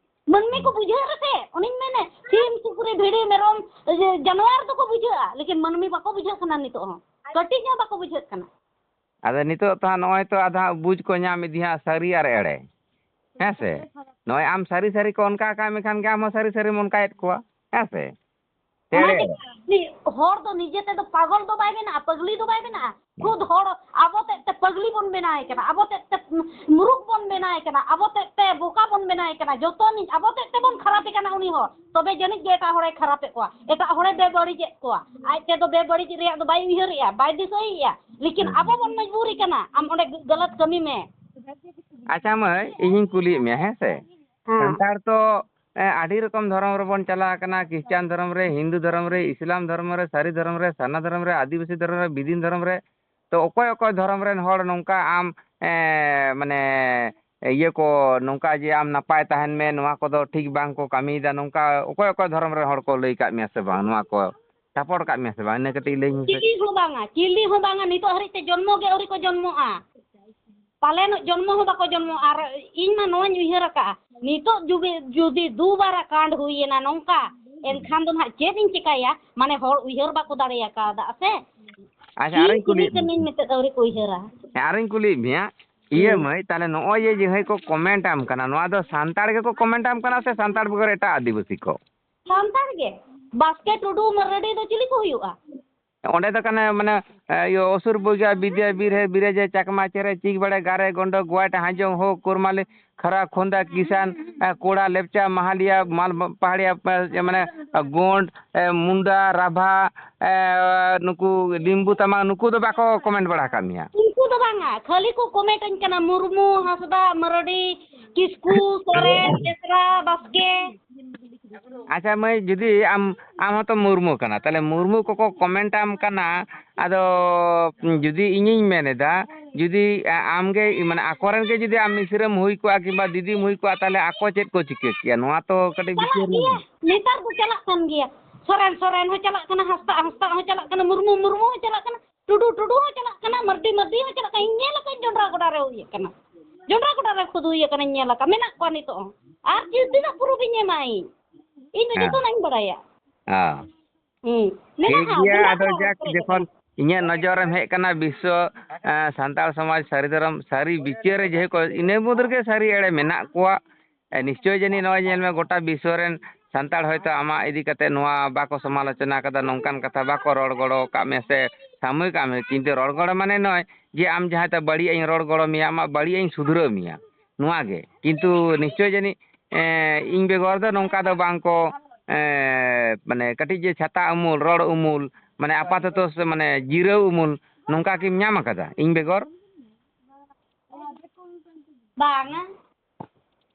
ᱢᱟᱹᱱᱢᱤ ᱠᱚ ᱵᱩᱡᱷᱟᱹᱜ ᱨᱮᱥᱮ, ᱚᱱᱮᱧ ᱢᱮᱱᱮᱫ, ᱥᱤᱢ, ᱥᱩᱠᱨᱤ, ᱵᱷᱤᱰᱤ, ᱢᱮᱨᱚᱢ, ᱤᱭᱟᱹ, ᱡᱟᱱᱣᱟᱨ ᱫᱚᱠᱚ ᱵᱩᱡᱷᱟᱹᱜᱼᱟ, ᱞᱮᱠᱤᱱ ᱢᱟᱹᱱᱢᱤ ᱵᱟᱠᱚ ᱵᱩᱡᱷᱟᱹᱜ ᱠᱟᱱᱟ ᱱᱤᱛᱚᱜ ᱦᱚᱸ᱾ ᱠᱟᱹᱴᱤᱡ ᱦᱚᱸ ᱵᱟᱠᱚ ᱵᱩᱡᱷᱟᱹᱜ ᱠᱟᱱᱟ᱾ ᱟᱫᱚ ᱱᱤᱛᱚᱜ ᱛᱚ ᱦᱟᱸᱜ ᱱᱚᱜᱼᱚᱭ ᱛᱚ ᱟᱫᱚ ᱦᱟᱸᱜ ᱵᱩᱡᱽ ᱠᱚ ᱧᱟᱢ ᱤᱫᱤ ᱦᱟᱸᱜ ᱥᱟᱹᱨᱤ ᱟᱨ ᱮᱲᱮ᱾ ᱦᱮᱸ ᱥᱮ? ᱱᱚᱜᱼᱚᱭ ᱟᱢ ᱥᱟᱹᱨᱤ ᱥᱟᱹᱨᱤ ᱠᱚ ᱚᱱᱠᱟ ᱠᱟᱜ ᱢᱮᱠᱷᱟᱱ ᱜᱮ ᱟᱢ ᱦᱚᱸ ᱥᱟᱹᱨᱤ ᱥᱟᱹᱨᱤᱢ ᱚᱱᱠᱟᱭᱮᱫ ᱠᱚᱣᱟ᱾ ᱦᱮᱸ ᱥᱮ? ᱚᱱᱟ ᱮᱲᱮ᱾ ᱜᱮ, ᱩᱱᱤ ᱦᱚᱲ ᱫᱚ ᱱᱤᱡᱮ ᱛᱮᱫᱚ ᱯᱟᱜᱚᱞ ᱫᱚ ᱵᱟᱭ ᱵᱮᱱᱟᱜᱼᱟ, ᱯᱟᱜᱽᱞᱤ ᱫᱚ ᱵᱟᱭ ᱵᱮᱱᱟᱜᱼᱟ᱾ ᱦᱮᱸ᱾ ᱠᱷᱩᱫ ᱦᱚᱲ ᱟᱵᱚ ᱛᱮᱫ ᱛᱮ ᱯᱟᱜᱽᱞᱤ ᱵᱚᱱ ᱵᱮᱱᱟᱣ ᱮ ᱠᱟᱱᱟ, ᱟᱵᱚ ᱛᱮᱫ ᱛᱮ ᱢᱩᱨᱩᱠᱷ ᱵᱚᱱ ᱵᱮᱱᱟᱣ ᱮ ᱠᱟᱱᱟ, ᱟᱵᱚ ᱛᱮᱫ ᱛᱮ ᱵᱚᱠᱟ ᱵᱚᱱ ᱵᱮᱱᱟᱣ ᱮ ᱠᱟᱱᱟ, ᱡᱚᱛᱚᱱᱤᱡ ᱟᱵᱚ ᱛᱮᱫ ᱛᱮᱵᱚᱱ ᱠᱷᱟᱨᱟᱯ ᱮ ᱠᱟᱱᱟ ᱩᱱᱤ ᱦᱚᱲ᱾ ᱛᱚᱵᱮ ᱡᱟᱹᱱᱤᱡ ᱜᱮ ᱮᱴᱟᱜ ᱦᱚᱲᱮ ᱠᱷᱟᱨᱟᱯᱮᱫ ᱠᱚᱣᱟ, ᱮᱴᱟᱜ ᱦᱚᱲᱮ ᱵᱮᱵᱟᱹᱲᱤᱡᱮᱫ ᱠᱚᱣᱟ᱾ ᱟᱡ ᱛᱮᱫᱚ ᱵᱮᱵᱟᱹᱲᱤᱡ ᱨᱮᱭᱟᱜ ᱫᱚ ᱵᱟᱭ ᱩᱭᱦᱟᱹᱨᱮᱜᱼᱟ, ᱵᱟᱭ ᱫᱤᱥᱟᱹᱭᱮᱜᱼᱟ, ᱞᱮᱠᱤᱱ ᱦᱩᱸ᱾ ᱟᱵᱚ ᱵᱚᱱ ᱢᱚᱡᱽᱵᱩᱨᱤ ᱠᱟᱱᱟ, ᱟᱢ ᱚᱸᱰᱮ ᱜᱟᱞᱟᱛ ᱠᱟᱹᱢᱤ ᱢᱮ᱾ ᱟᱪᱪᱷᱟ ᱢᱟᱹᱭ, ᱤᱧᱤᱧ ᱠᱩᱞᱤᱭᱮᱫ ᱢᱮᱭᱟ, ᱦᱮᱸ ᱥᱮ? ᱦᱮᱸ᱾ ᱥᱟᱱᱛᱟᱲ ᱛᱚ, ᱮ, ᱟᱹᱰᱤ ᱨᱚᱠᱚᱢ ᱫᱷᱚᱨᱚᱢ ᱨᱮᱵᱚᱱ ᱪᱟᱞᱟᱣ ᱟᱠᱟᱱᱟ, ᱠᱷᱨᱤᱥᱪᱟᱱ ᱫᱷᱚᱨᱚᱢ ᱨᱮ, ᱦᱤᱱᱫᱩ ᱫᱷᱚᱨᱚᱢ ᱨᱮ, ᱤᱥᱞᱟᱢ ᱫᱷᱚᱨᱚᱢ ᱨᱮ, ᱥᱟᱨᱱᱟ ᱫᱷᱚᱨᱚᱢ ᱨᱮ, ᱟᱹᱫᱤᱵᱟᱹᱥᱤ ᱫᱷᱚᱨᱚᱢ ᱨᱮ, ᱵᱤᱫᱤᱱ ᱫᱷᱚᱨᱚᱢ ᱨᱮ, ᱛᱚ ᱚᱠᱚᱭ ᱚᱠᱚᱭ ᱫᱷᱚᱨᱚᱢ ᱨᱮᱱ ᱦᱚᱲ ᱱᱚᱝᱠᱟ ᱟᱢ, ᱮ, ᱢᱟᱱᱮ, ᱤᱭᱟᱹ ᱠᱚ ᱱᱚᱝᱠᱟ ᱡᱮ ᱟᱢ ᱱᱟᱯᱟᱭ ᱛᱟᱦᱮᱱ ᱢᱮ, ᱱᱚᱣᱟ ᱠᱚᱫᱚ ᱴᱷᱤᱠ ᱵᱟᱝ ᱠᱚ ᱠᱟᱹᱢᱤᱭᱮᱫᱟ, ᱱᱚᱝᱠᱟ ᱚᱠᱚᱭ ᱚᱠᱚᱭ ᱫᱷᱚᱨᱚᱢ ᱨᱮᱱ ᱦᱚᱲ ᱠᱚ ᱞᱟᱹᱭ ᱠᱟᱜ ᱢᱮᱭᱟ ᱥᱮ ᱵᱟᱝ? ᱱᱚᱣᱟ ᱠᱚ ᱥᱟᱯᱳᱨᱴ ᱠᱟᱜ ᱢᱮᱭᱟ ᱥᱮ ᱵᱟᱝ? ᱤᱱᱟᱹ ᱠᱟᱹᱴᱤᱡ ᱞᱟᱹᱭ ᱢᱮᱥᱮ᱾ ᱪᱤᱞᱤ ᱦᱚᱸ ᱵᱟᱝᱟ, ᱪᱤᱞᱤ ᱦᱚᱸ ᱵᱟᱝᱟ, ᱱᱤᱛᱚᱜ ᱦᱟᱹᱨᱤᱡ ᱛᱮ ᱡᱚᱱᱢᱚ ᱜᱮ ᱟᱹᱣᱨᱤ ᱠᱚ ᱡᱚᱱᱢᱚᱜᱼᱟ᱾ ᱯᱟᱞᱮᱱᱚᱜ ᱡᱚᱱᱢᱚ ᱦᱚᱸ ᱵᱟᱠᱚ ᱡᱚᱱᱢᱚᱜᱼᱟ᱾ ᱟᱨ ᱤᱧ ᱢᱟ ᱱᱚᱣᱟᱧ ᱩᱭᱦᱟᱹᱨ ᱟᱠᱟᱜᱼᱟ, ᱱᱤᱛᱚᱜ ᱡᱩᱫᱤ, ᱡᱩᱫᱤ ᱫᱩᱵᱟᱨᱟ ᱠᱟᱸᱰ ᱦᱩᱭᱮᱱᱟ ᱱᱚᱝᱠᱟ, ᱮᱱᱠᱷᱟᱱ ᱫᱚ ᱱᱟᱦᱟᱜ ᱪᱮᱫ ᱤᱧ ᱪᱤᱠᱟᱹᱭᱟ? ᱢᱟᱱᱮ ᱦᱚᱲ ᱩᱭᱦᱟᱹᱨ ᱵᱟᱠᱚ ᱫᱟᱲᱮ ᱟᱠᱟᱣᱫᱟ ᱥᱮ᱾ ᱟᱪᱪᱷᱟ, ᱪᱮᱫ ᱟᱨᱚᱧ ᱠᱩᱞᱤᱭᱮᱫ ᱪᱤᱠᱟᱹ ᱢᱮᱭᱟ᱾ ᱠᱟᱹᱱᱟᱹᱧ ᱱᱤᱛᱚᱜ ᱟᱹᱣᱨᱤ ᱠᱚ ᱩᱭᱦᱟᱹᱨᱟ᱾ ᱦᱮᱸ, ᱟᱨᱚᱧ ᱠᱩᱞᱤᱭᱮᱫ ᱢᱮᱭᱟ, ᱤᱭᱟᱹ ᱦᱩᱸ᱾ ᱢᱟᱹᱭ, ᱛᱟᱦᱞᱮ ᱱᱚᱜᱼᱚᱭ ᱡᱮ ᱡᱟᱦᱟᱸᱭ ᱠᱚ ᱠᱚᱢᱮᱱᱴ ᱟᱢ ᱠᱟᱱᱟ, ᱱᱚᱣᱟ ᱫᱚ ᱥᱟᱱᱛᱟᱲ ᱜᱮᱠᱚ ᱠᱚᱢᱮᱱᱴ ᱟᱢ ᱠᱟᱱᱟ ᱥᱮ ᱥᱟᱱᱛᱟᱲ ᱵᱮᱜᱚᱨ ᱮᱴᱟᱜ ᱟᱹᱫᱤᱵᱟᱹᱥᱤ ᱠᱚ? ᱥᱟᱱᱛᱟᱲ ᱜᱮ᱾ ᱵᱟᱥᱠᱮ, ᱴᱩᱰᱩ, ᱢᱟᱨᱰᱤ ᱫᱚ ᱪᱤᱞᱤ ᱠᱚ ᱦᱩᱭᱩᱜᱼᱟ? ᱚᱸᱰᱮ ᱫᱚ ᱠᱟᱱᱟ ᱢᱟᱱᱮ, ᱮ, ᱤᱭᱟᱹ, ᱚᱥᱩᱨ ᱵᱚᱭᱜᱟ, ᱵᱤᱫᱽᱭᱟ, ᱵᱤᱨᱦᱮ, ᱵᱤᱨᱮᱡᱮ, ᱪᱟᱠᱢᱟ, ᱪᱮᱨᱮ, ᱪᱤᱠ ᱵᱟᱲᱮ, ᱜᱟᱨᱮ, ᱜᱚᱸᱰᱚ, ᱜᱚᱣᱟᱴ, ᱦᱟᱡᱚᱝ, ᱦᱳ, ᱠᱳᱨᱢᱟᱞᱤ, ᱠᱷᱟᱨᱟ, ᱠᱷᱚᱸᱫᱟ, ᱠᱤᱥᱟᱱ, ᱮ, ᱠᱚᱲᱟ, ᱞᱮᱯᱪᱟ, ᱢᱟᱦᱟᱞᱤᱭᱟ, ᱢᱟᱞ ᱯᱟᱦᱟᱲᱤᱭᱟ, ᱮ, ᱢᱟᱱᱮ, ᱮ, ᱜᱳᱸᱰ, ᱮ, ᱢᱩᱱᱰᱟ, ᱨᱟᱵᱷᱟ, ᱮ, ᱱᱩᱠᱩ ᱞᱤᱢᱵᱩ ᱛᱟᱢᱟᱝ, ᱱᱩᱠᱩ ᱫᱚ ᱵᱟᱠᱚ comment ᱵᱟᱲᱟ ᱟᱠᱟᱫ ᱢᱮᱭᱟ? ᱩᱱᱠᱩ ᱫᱚ ᱵᱟᱝᱟ, ᱠᱷᱟᱹᱞᱤ ᱠᱚ comment ᱟᱹᱧ ᱠᱟᱱᱟ, ᱢᱩᱨᱢᱩ, ᱦᱟᱸᱥᱫᱟ, ᱢᱟᱨᱰᱤ, ᱠᱤᱥᱠᱩ, ᱥᱚᱨᱮᱱ, ᱵᱮᱥᱨᱟ, ᱵᱟᱥᱠᱮ᱾ ᱟᱪᱪᱷᱟ ᱢᱟᱹᱭ, ᱡᱩᱫᱤ ᱟᱢ, ᱟᱢ ᱦᱚᱸᱛᱚ ᱢᱩᱨᱢᱩ ᱠᱟᱱᱟ, ᱛᱟᱦᱞᱮ ᱢᱩᱨᱢᱩ ᱠᱚᱠᱚ comment ᱟᱢ ᱠᱟᱱᱟ, ᱟᱫᱚ ᱡᱩᱫᱤ ᱤᱧᱤᱧ ᱢᱮᱱ ᱮᱫᱟ, ᱡᱩᱫᱤ ᱟ-, ᱟᱢᱜᱮ, ᱢᱟᱱᱮ ᱟᱠᱚᱨᱮᱱ ᱜᱮ ᱡᱩᱫᱤ ᱟᱢ ᱢᱤᱥᱨᱟᱹᱢ ᱦᱩᱭ ᱠᱚᱜᱼᱟ ᱠᱤᱝᱵᱟ ᱫᱤᱫᱤᱢ ᱦᱩᱭ ᱠᱚᱜᱼᱟ, ᱛᱟᱦᱞᱮ ᱟᱠᱚ ᱪᱮᱫ ᱠᱚ ᱪᱤᱠᱟᱹ ᱠᱮᱭᱟ? ᱱᱚᱣᱟ ᱛᱚ ᱠᱟᱹᱴᱤᱡ ᱪᱟᱞᱟᱜ ᱵᱤᱪᱟᱹᱨ ᱜᱮᱭᱟ, ᱢᱮ᱾ ᱱᱮᱛᱟᱨ ᱫᱚ ᱪᱟᱞᱟᱜ ᱠᱟᱱ ᱜᱮᱭᱟ᱾ ᱥᱚᱨᱮᱱ, ᱥᱚᱨᱮᱱ ᱦᱚᱸ ᱪᱟᱞᱟᱜ ᱠᱟᱱᱟ, ᱦᱟᱸᱥᱫᱟ, ᱦᱟᱸᱥᱫᱟ ᱦᱚᱸ ᱪᱟᱞᱟᱜ ᱠᱟᱱᱟ, ᱢᱩᱨᱢᱩ, ᱢᱩᱨᱢᱩ ᱦᱚᱸ ᱪᱟᱞᱟᱜ ᱠᱟᱱᱟ, ᱴᱩᱰᱩ, ᱴᱩᱰᱩ ᱦᱚᱸ ᱪᱟᱞᱟᱜ ᱠᱟᱱᱟ, ᱢᱟᱨᱰᱤ, ᱢᱟᱨᱰᱤ ᱦᱚᱸ ᱪᱟᱞᱟᱜ ᱠᱟᱱᱟ᱾ ᱤᱧ ᱧᱮᱞ ᱟᱠᱟᱫᱟᱹᱧ ᱡᱚᱱᱰᱨᱟ ᱜᱚᱰᱟ ᱨᱮ ᱦᱩᱭ ᱟᱠᱟᱱᱟ, ᱡᱚᱱᱰᱨᱟ ᱜᱚᱰᱟ ᱨᱮ ᱠᱷᱩᱫ ᱦᱩᱭ ᱟᱠᱟᱱᱟ, ᱤᱧ ᱧᱮᱞ ᱟᱠᱟᱫ, ᱢᱮᱱᱟᱜ ᱠᱚᱣᱟ ᱱᱤᱛᱚᱜ ᱦᱚᱸ᱾ ᱟᱨ ᱪᱮᱫ ᱛᱤᱱᱟᱹᱜ proof ᱤᱧ ᱮᱢᱟ ᱤᱧ? ᱤᱧ ᱫᱚ ᱦᱮᱸ᱾ ᱡᱚᱛᱚᱱᱟᱜ ᱤᱧ ᱵᱟᱲᱟᱭᱟ᱾ ᱦᱮᱸ᱾ ᱦᱩᱸ᱾ ᱴᱷᱤᱠ ᱢᱮᱱᱟᱜᱼᱟ, ᱜᱮᱭᱟ, ᱢᱮᱱᱟᱜ ᱟᱫᱚ ᱠᱚᱣᱟ, ᱡᱟᱠ ᱯᱮᱨᱮᱡ ᱡᱚᱠᱷᱚᱱ ᱟᱠᱟᱱᱟ᱾ ᱤᱧᱟᱹᱜ ᱱᱚᱡᱚᱨ ᱮᱢ ᱦᱮᱡ ᱠᱟᱱᱟ ᱵᱤᱥᱥᱚ, ᱮᱸ, ᱥᱟᱱᱛᱟᱲ ᱥᱚᱢᱟᱡᱽ ᱥᱟᱹᱨᱤ ᱫᱷᱚᱨᱚᱢ, ᱥᱟᱹᱨᱤ ᱵᱤᱪᱟᱹᱨ ᱨᱮ ᱡᱮ ᱠᱚ, ᱤᱱᱟᱹ ᱢᱩᱫᱽ ᱨᱮᱜᱮ ᱥᱟᱹᱨᱤ ᱮᱲᱮ ᱢᱮᱱᱟᱜ ᱠᱚᱣᱟ᱾ ᱮ, ᱱᱤᱥᱪᱚᱭ ᱡᱟᱹᱱᱤᱡ ᱱᱚᱜᱼᱚᱭ ᱧᱮᱞ ᱢᱮ, ᱜᱚᱴᱟ ᱵᱤᱥᱥᱚ ᱨᱮᱱ ᱥᱟᱱᱛᱟᱲ ᱦᱚᱭᱛᱳ ᱟᱢᱟᱜ ᱤᱫᱤ ᱠᱟᱛᱮ ᱱᱚᱣᱟ ᱵᱟᱠᱚ ᱥᱚᱢᱟᱞᱳᱪᱚᱱᱟ ᱠᱟᱫᱟ, ᱱᱚᱝᱠᱟᱱ ᱠᱟᱛᱷᱟ ᱵᱟᱠᱚ ᱨᱚᱲ ᱜᱚᱲᱚ ᱟᱠᱟᱫ ᱢᱮᱭᱟ ᱥᱮ ᱥᱟᱢᱩᱦᱤᱠ ᱟᱢ, ᱠᱤᱱᱛᱩ ᱨᱚᱲ ᱜᱚᱲᱚ ᱢᱟᱱᱮ ᱱᱚᱜᱼᱚᱭ ᱡᱮ ᱟᱢ ᱡᱟᱦᱟᱸᱭ ᱛᱮ ᱵᱟᱹᱲᱤᱡ ᱤᱧ ᱨᱚᱲ ᱜᱚᱲᱚ ᱢᱮᱭᱟ, ᱟᱢᱟᱜ ᱵᱟᱹᱲᱤᱡ ᱤᱧ ᱥᱩᱫᱷᱨᱟᱹᱣ ᱢᱮᱭᱟ, ᱱᱚᱣᱟ ᱜᱮ᱾ ᱠᱤᱱᱛᱩ ᱱᱤᱥᱪᱚᱭ ᱡᱟᱹᱱᱤᱡ, ᱮ, ᱤᱧ ᱵᱮᱜᱚᱨ ᱫᱚ ᱱᱚᱝᱠᱟ ᱫᱚ ᱵᱟᱝ ᱠᱚ, ᱮ, ᱢᱟᱱᱮ ᱠᱟᱹᱴᱤᱡ ᱡᱮ ᱪᱷᱟᱛᱟ ᱩᱢᱩᱞ, ᱨᱚᱲ ᱩᱢᱩᱞ, ᱢᱟᱱᱮ ᱟᱯᱟᱛᱚᱛᱚ ᱥᱮ ᱢᱟᱱᱮ ᱡᱤᱨᱟᱹᱣ ᱩᱢᱩᱞ, ᱱᱚᱝᱠᱟ ᱠᱤᱢ ᱧᱟᱢ ᱟᱠᱟᱫᱟ ᱤᱧ ᱵᱮᱜᱚᱨ? ᱵᱟᱝᱟ᱾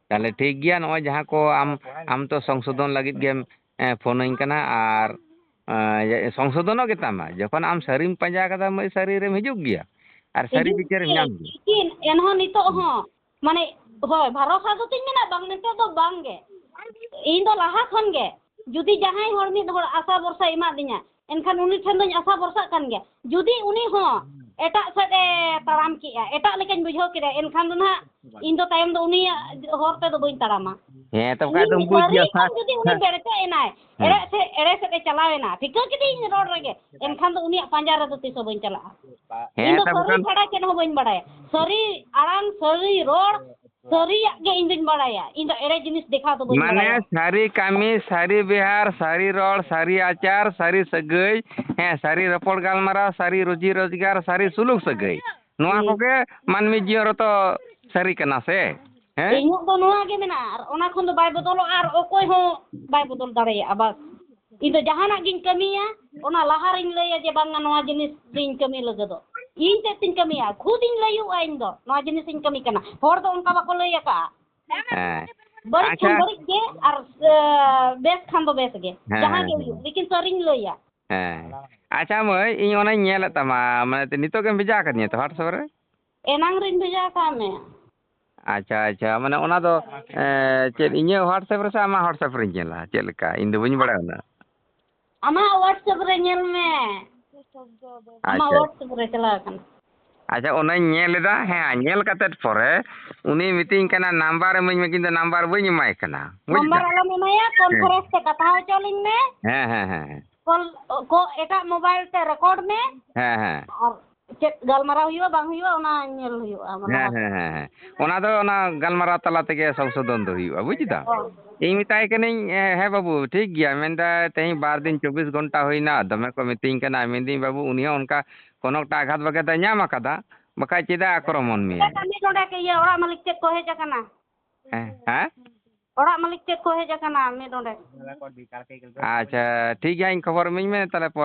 ᱛᱟᱦᱞᱮ ᱴᱷᱤᱠ ᱜᱮᱭᱟ, ᱱᱚᱜᱼᱚᱭ ᱡᱟᱦᱟᱸ ᱠᱚ ᱟᱢ, ᱟᱢ ᱛᱚ ᱥᱚᱝᱥᱳᱫᱷᱚᱱ ᱞᱟᱹᱜᱤᱫ ᱜᱮᱢ, ᱮ, ᱯᱷᱳᱱᱟᱹᱧ ᱠᱟᱱᱟ ᱟᱨ, ᱮ, ᱥᱚᱝᱥᱳᱫᱷᱚᱱᱚᱜ ᱜᱮᱛᱟᱢᱟ᱾ ᱡᱚᱠᱷᱚᱱ ᱟᱢ ᱥᱟᱹᱨᱤᱢ ᱯᱟᱸᱡᱟ ᱠᱟᱫᱟ ᱢᱟᱹᱭ, ᱥᱟᱹᱨᱤ ᱨᱮᱢ ᱦᱤᱡᱩᱜ ᱜᱮᱭᱟ ᱟᱨ ᱥᱟᱹᱨᱤ ᱦᱤᱡᱩᱜ ᱵᱤᱪᱟᱹᱨᱮᱢ ᱜᱮ, ᱧᱟᱢ ᱜᱮᱭᱟ᱾ ᱞᱮᱠᱤᱱ ᱮᱱᱦᱚᱸ ᱱᱤᱛᱚᱜ ᱦᱚᱸ, ᱢᱟᱱᱮ, ᱦᱳᱭ, ᱵᱷᱟᱨᱚᱥᱟ ᱫᱚ ᱛᱤᱧ ᱢᱮᱱᱟᱜ, ᱵᱟᱝ ᱱᱤᱛᱚᱜ ᱫᱚ ᱵᱟᱝ ᱜᱮ᱾ ᱤᱧ ᱫᱚ ᱞᱟᱦᱟ ᱠᱷᱚᱱ ᱜᱮ, ᱡᱩᱫᱤ ᱡᱟᱦᱟᱸᱭ ᱦᱚᱲ ᱢᱤᱫ ᱦᱚᱲ ᱟᱥᱟ ᱵᱷᱚᱨᱥᱟ ᱮᱢᱟᱫᱤᱧᱟ, ᱮᱱᱠᱷᱟᱱ ᱩᱱᱤ ᱴᱷᱮᱱ ᱫᱚᱧ ᱟᱥᱟ ᱵᱷᱚᱨᱥᱟᱜ ᱠᱟᱱ ᱜᱮᱭᱟ᱾ ᱡᱩᱫᱤ ᱩᱱᱤ ᱦᱚᱸ ᱮᱴᱟᱜ ᱥᱮᱫ ᱮ ᱛᱟᱲᱟᱢ ᱠᱮᱜᱼᱟ, ᱮᱴᱟᱜ ᱞᱮᱠᱟᱧ ᱵᱩᱡᱷᱟᱹᱣ ᱠᱮᱫᱟ, ᱮᱱᱠᱷᱟᱱ ᱫᱚ ᱱᱟᱦᱟᱜ ᱤᱧ ᱫᱚ ᱛᱟᱭᱚᱢ ᱫᱚ ᱩᱱᱤᱭᱟᱜ ᱦᱚᱨ ᱛᱮᱫᱚ ᱵᱟᱹᱧ ᱛᱟᱲᱟᱢᱟ᱾ ᱦᱮᱸ, ᱛᱚ ᱵᱟᱠᱷᱟᱡ ᱤᱧ ᱫᱚᱢ ᱵᱩᱡᱽ ᱜᱮᱭᱟ ᱥᱟᱹᱨᱤ ᱥᱟ-, ᱠᱷᱟᱱ ᱡᱩᱫᱤ ᱩᱱᱤ ᱥᱟ-, ᱵᱮᱲᱮ ᱮᱱᱟᱭ, ᱦᱮᱸ᱾ ᱮᱲᱮ ᱥᱮ, ᱮᱲᱮ ᱥᱮᱫ ᱮ ᱪᱟᱞᱟᱣ ᱮᱱᱟ, ᱴᱷᱤᱠᱟᱹ ᱠᱤᱫᱤᱧ ᱨᱚᱲ ᱨᱮᱜᱮ, ᱮᱱᱠᱷᱟᱱ ᱫᱚ ᱩᱱᱤᱭᱟᱜ ᱯᱟᱸᱡᱟ ᱨᱮᱫᱚ ᱛᱤᱥ ᱦᱚᱸ ᱵᱟᱹᱧ ᱪᱟᱞᱟᱜᱼᱟ᱾ ᱦᱮᱸ, ᱤᱧ ᱫᱚ ᱛᱚ ᱥᱟᱹᱨᱤ ᱵᱟᱠᱷᱟᱱ ᱪᱷᱟᱲᱟ ᱪᱮᱫ ᱦᱚᱸ ᱵᱟᱹᱧ ᱵᱟᱲᱟᱭᱟ᱾ ᱥᱟᱹᱨᱤ ᱟᱲᱟᱝ, ᱥᱟᱹᱨᱤ ᱨᱚᱲ, ᱥᱟᱹᱨᱤᱭᱟᱜ ᱜᱮ ᱤᱧ ᱫᱚᱧ ᱵᱟᱲᱟᱭᱟ, ᱤᱧ ᱫᱚ ᱮᱲᱮ ᱡᱤᱱᱤᱥ ᱫᱮᱠᱷᱟᱣ ᱫᱚ ᱵᱟᱹᱧ ᱢᱟᱱᱮ ᱵᱟᱲᱟᱭᱟ᱾ ᱥᱟᱹᱨᱤ ᱠᱟᱹᱢᱤ, ᱥᱟᱹᱨᱤ ᱵᱮᱣᱦᱟᱨ, ᱥᱟᱹᱨᱤ ᱨᱚᱲ, ᱥᱟᱹᱨᱤ ᱟᱪᱟᱨ, ᱥᱟᱹᱨᱤ ᱥᱟᱹᱜᱟᱹᱭ, ᱦᱮᱸ, ᱥᱟᱹᱨᱤ ᱨᱚᱯᱚᱲ ᱜᱟᱞᱢᱟᱨᱟᱣ, ᱥᱟᱹᱨᱤ ᱨᱩᱡᱤ ᱨᱳᱡᱽᱜᱟᱨ, ᱥᱟᱹᱨᱤ ᱥᱩᱞᱩᱠ ᱥᱟᱹᱜᱟᱹᱭ, ᱱᱚᱣᱟ ᱦᱩᱸ᱾ ᱠᱚᱜᱮ ᱢᱟᱹᱱᱢᱤ ᱡᱤᱭᱚᱱ ᱨᱮᱛᱚ ᱥᱟᱹᱨᱤ ᱠᱟᱱᱟ ᱥᱮ? ᱦᱮᱸ? ᱤᱧᱟᱹᱜ ᱫᱚ ᱱᱚᱣᱟ ᱜᱮ ᱢᱮᱱᱟᱜᱼᱟ, ᱟᱨ ᱚᱱᱟ ᱠᱷᱚᱱ ᱫᱚ ᱵᱟᱭ ᱵᱚᱫᱚᱞᱚᱜᱼᱟ, ᱟᱨ ᱚᱠᱚᱭ ᱦᱚᱸ ᱵᱟᱭ ᱵᱚᱫᱚᱞ ᱫᱟᱲᱮᱭᱟᱜᱼᱟ᱾ ᱵᱟᱥ, ᱤᱧ ᱫᱚ ᱡᱟᱦᱟᱱᱟᱜ ᱜᱤᱧ ᱠᱟᱹᱢᱤᱭᱟ, ᱚᱱᱟ ᱞᱟᱦᱟ ᱨᱤᱧ ᱞᱟᱹᱭᱟ ᱡᱮ ᱵᱟᱝᱟ, ᱱᱚᱣᱟ ᱡᱤᱱᱤᱥ ᱤᱧ ᱠᱟᱹᱢᱤ ᱞᱟᱹᱜᱤᱫᱚᱜ᱾ ᱤᱧ ᱛᱮᱫ ᱛᱤᱧ ᱠᱟᱹᱢᱤᱭᱟ, ᱠᱷᱩᱫ ᱤᱧ ᱞᱟᱹᱭᱩᱜᱼᱟ ᱤᱧ ᱫᱚ, ᱱᱚᱣᱟ ᱡᱤᱱᱤᱥ ᱤᱧ ᱠᱟᱹᱢᱤ ᱠᱟᱱᱟ᱾ ᱦᱚᱲ ᱫᱚ ᱚᱱᱠᱟ ᱵᱟᱠᱚ ᱞᱟᱹᱭ ᱟᱠᱟᱜᱼᱟ᱾ ᱦᱮᱸ᱾ ᱵᱟᱹᱲᱤᱡ ᱠᱷᱟᱱ ᱟᱪᱪᱷᱟ᱾ ᱵᱟᱹᱲᱤᱡ ᱜᱮ, ᱟᱨ, ᱮ, ᱵᱮᱥ ᱠᱷᱟᱱ ᱫᱚ ᱵᱮᱥ ᱜᱮ᱾ ᱦᱮᱸ, ᱡᱟᱦᱟᱸ ᱦᱮᱸ, ᱜᱮ ᱦᱮᱸ᱾ ᱦᱩᱭᱩᱜ, ᱞᱮᱠᱤᱱ ᱥᱟᱹᱨᱤᱧ ᱞᱟᱹᱭᱟ᱾ ᱦᱮᱸ᱾ ᱟᱪᱪᱷᱟ ᱢᱟᱹᱭ, ᱤᱧ ᱚᱱᱟᱧ ᱧᱮᱞᱮᱫ ᱛᱟᱢᱟ, ᱢᱟᱱᱮ ᱱᱤᱛᱚᱜ ᱜᱮᱢ ᱵᱷᱮᱡᱟ ᱟᱠᱟᱫᱤᱧᱟ ᱛᱚ WhatsApp ᱨᱮ? ᱮᱱᱟᱝ ᱨᱤᱧ ᱵᱷᱮᱡᱟ ᱟᱠᱟᱫ ᱢᱮ᱾ ᱟᱪᱪᱷᱟ, ᱟᱪᱪᱷᱟ, ᱢᱟᱱᱮ ᱚᱱᱟ ᱫᱚ, ᱮ, ᱪᱮᱫ ᱤᱧᱟᱹᱜ WhatsApp ᱨᱮ ᱥᱮ ᱟᱢᱟᱜ WhatsApp ᱨᱤᱧ ᱧᱮᱞᱟ? ᱪᱮᱫ ᱞᱮᱠᱟ? ᱤᱧ ᱫᱚ ᱵᱟᱹᱧ ᱵᱟᱲᱟᱭᱟ ᱩᱱᱟᱹᱜ᱾ ᱟᱢᱟᱜ WhatsApp ᱨᱮ ᱧᱮᱞ ᱢᱮ᱾ ᱟᱢᱟᱜ ᱟᱪᱪᱷᱟ᱾ WhatsApp ᱨᱮ ᱪᱟᱞᱟᱣ ᱟᱠᱟᱱᱟ᱾ ᱟᱪᱪᱷᱟ, ᱚᱱᱟᱧ ᱧᱮᱞ ᱮᱫᱟ, ᱦᱮᱸ, ᱧᱮᱞ ᱠᱟᱛᱮᱫ ᱯᱚᱨᱮ ᱩᱱᱤ ᱢᱤᱛᱟᱹᱧ ᱠᱟᱱᱟ, "ᱱᱟᱢᱵᱟᱨ ᱤᱢᱟᱹᱧ ᱢᱮ", ᱠᱤᱱᱛᱩ ᱱᱟᱢᱵᱟᱨ ᱵᱟᱹᱧ ᱮᱢᱟᱭ ᱠᱟᱱᱟ᱾ ᱵᱩᱡᱽ ᱱᱟᱢᱵᱟᱨ ᱫᱟᱢ? ᱟᱞᱚᱢ ᱮᱢᱟᱭᱟ, ᱦᱮᱸ᱾ ᱠᱚᱱᱯᱷᱟᱨᱮᱱᱥ ᱛᱮ ᱠᱟᱛᱷᱟ ᱦᱚᱪᱚ ᱞᱤᱧ ᱢᱮ᱾ ᱦᱮᱸ, ᱦᱮᱸ, ᱦᱮᱸ, ᱦᱮᱸ᱾ ᱠᱚᱞ ᱠᱚ ᱮᱴᱟᱜ ᱢᱳᱵᱟᱭᱤᱞ ᱛᱮ ᱨᱮᱠᱚᱨᱰ ᱢᱮ᱾ ᱦᱮᱸ, ᱦᱮᱸ᱾ ᱟᱨ ᱪᱮᱫ ᱜᱟᱞᱢᱟᱨᱟᱣ ᱦᱩᱭᱩᱜᱼᱟ ᱵᱟᱝ ᱦᱩᱭᱩᱜᱼᱟ, ᱚᱱᱟ ᱧᱮᱞ ᱦᱩᱭᱩᱜᱼᱟ, ᱚᱱᱟ ᱦᱮᱸ, ᱞᱟᱦᱟ᱾ ᱦᱮᱸ, ᱦᱮᱸ, ᱦᱮᱸ᱾ ᱚᱱᱟ ᱫᱚ ᱚᱱᱟ ᱜᱟᱞᱢᱟᱨᱟᱣ ᱛᱟᱞᱟ ᱛᱮᱜᱮ ᱥᱚᱝᱥᱳᱫᱷᱚᱱ ᱫᱚ ᱦᱩᱭᱩᱜᱼᱟ, ᱵᱩᱡᱽ ᱫᱟᱢ? ᱦᱳᱭ᱾ ᱤᱧ ᱢᱮᱛᱟᱭ ᱠᱟᱹᱱᱟᱹᱧ, "ᱦᱮᱸ, ᱦᱮᱸ ᱵᱟᱹᱵᱩ, ᱴᱷᱤᱠ ᱜᱮᱭᱟ", ᱢᱮᱱᱫᱟᱭ, "ᱛᱮᱦᱮᱧ ᱵᱟᱨ ᱫᱤᱱ ᱪᱚᱵᱵᱤᱥ ᱜᱷᱚᱱᱴᱟ ᱦᱩᱭᱱᱟ, ᱫᱚᱢᱮ ᱠᱚ ᱢᱤᱛᱟᱹᱧ ᱠᱟᱱᱟ", ᱢᱮᱱᱫᱟᱹᱧ, "ᱵᱟᱹᱵᱩ, ᱩᱱᱤ ᱦᱚᱸ ᱚᱱᱠᱟ ᱠᱳᱱᱳ ᱮᱠᱴᱟ ᱟᱜᱷᱟᱛ ᱵᱟᱜᱷᱟᱛ ᱮ ᱧᱟᱢ ᱟᱠᱟᱫᱟ, ᱵᱟᱠᱷᱟᱡ ᱪᱮᱫᱟᱜ ᱟᱠᱨᱚᱢᱚᱱ ᱢᱮᱭᱟ?" ᱢᱤᱫ ᱰᱚᱸᱰᱮᱠ ᱤᱭᱟᱹ ᱚᱲᱟᱜ ᱢᱟᱹᱞᱤᱠ ᱪᱮᱫ ᱠᱚ ᱦᱮᱡ ᱟᱠᱟᱱᱟ? ᱦᱮᱸ, ᱦᱮᱸ? ᱚᱲᱟᱜ ᱢᱟᱹᱞᱤᱠ ᱪᱮᱫ ᱠᱚ ᱦᱮᱡ ᱟᱠᱟᱱᱟ ᱢᱤᱫ ᱰᱚᱸᱰᱮᱠ? ᱟᱪᱪᱷᱟ, ᱴᱷᱤᱠ ᱜᱮᱭᱟ, ᱤᱧ ᱠᱷᱚᱵᱚᱨ ᱤᱢᱟᱹᱧ ᱢᱮ ᱛᱟᱦᱞᱮ ᱯᱚᱨᱮ᱾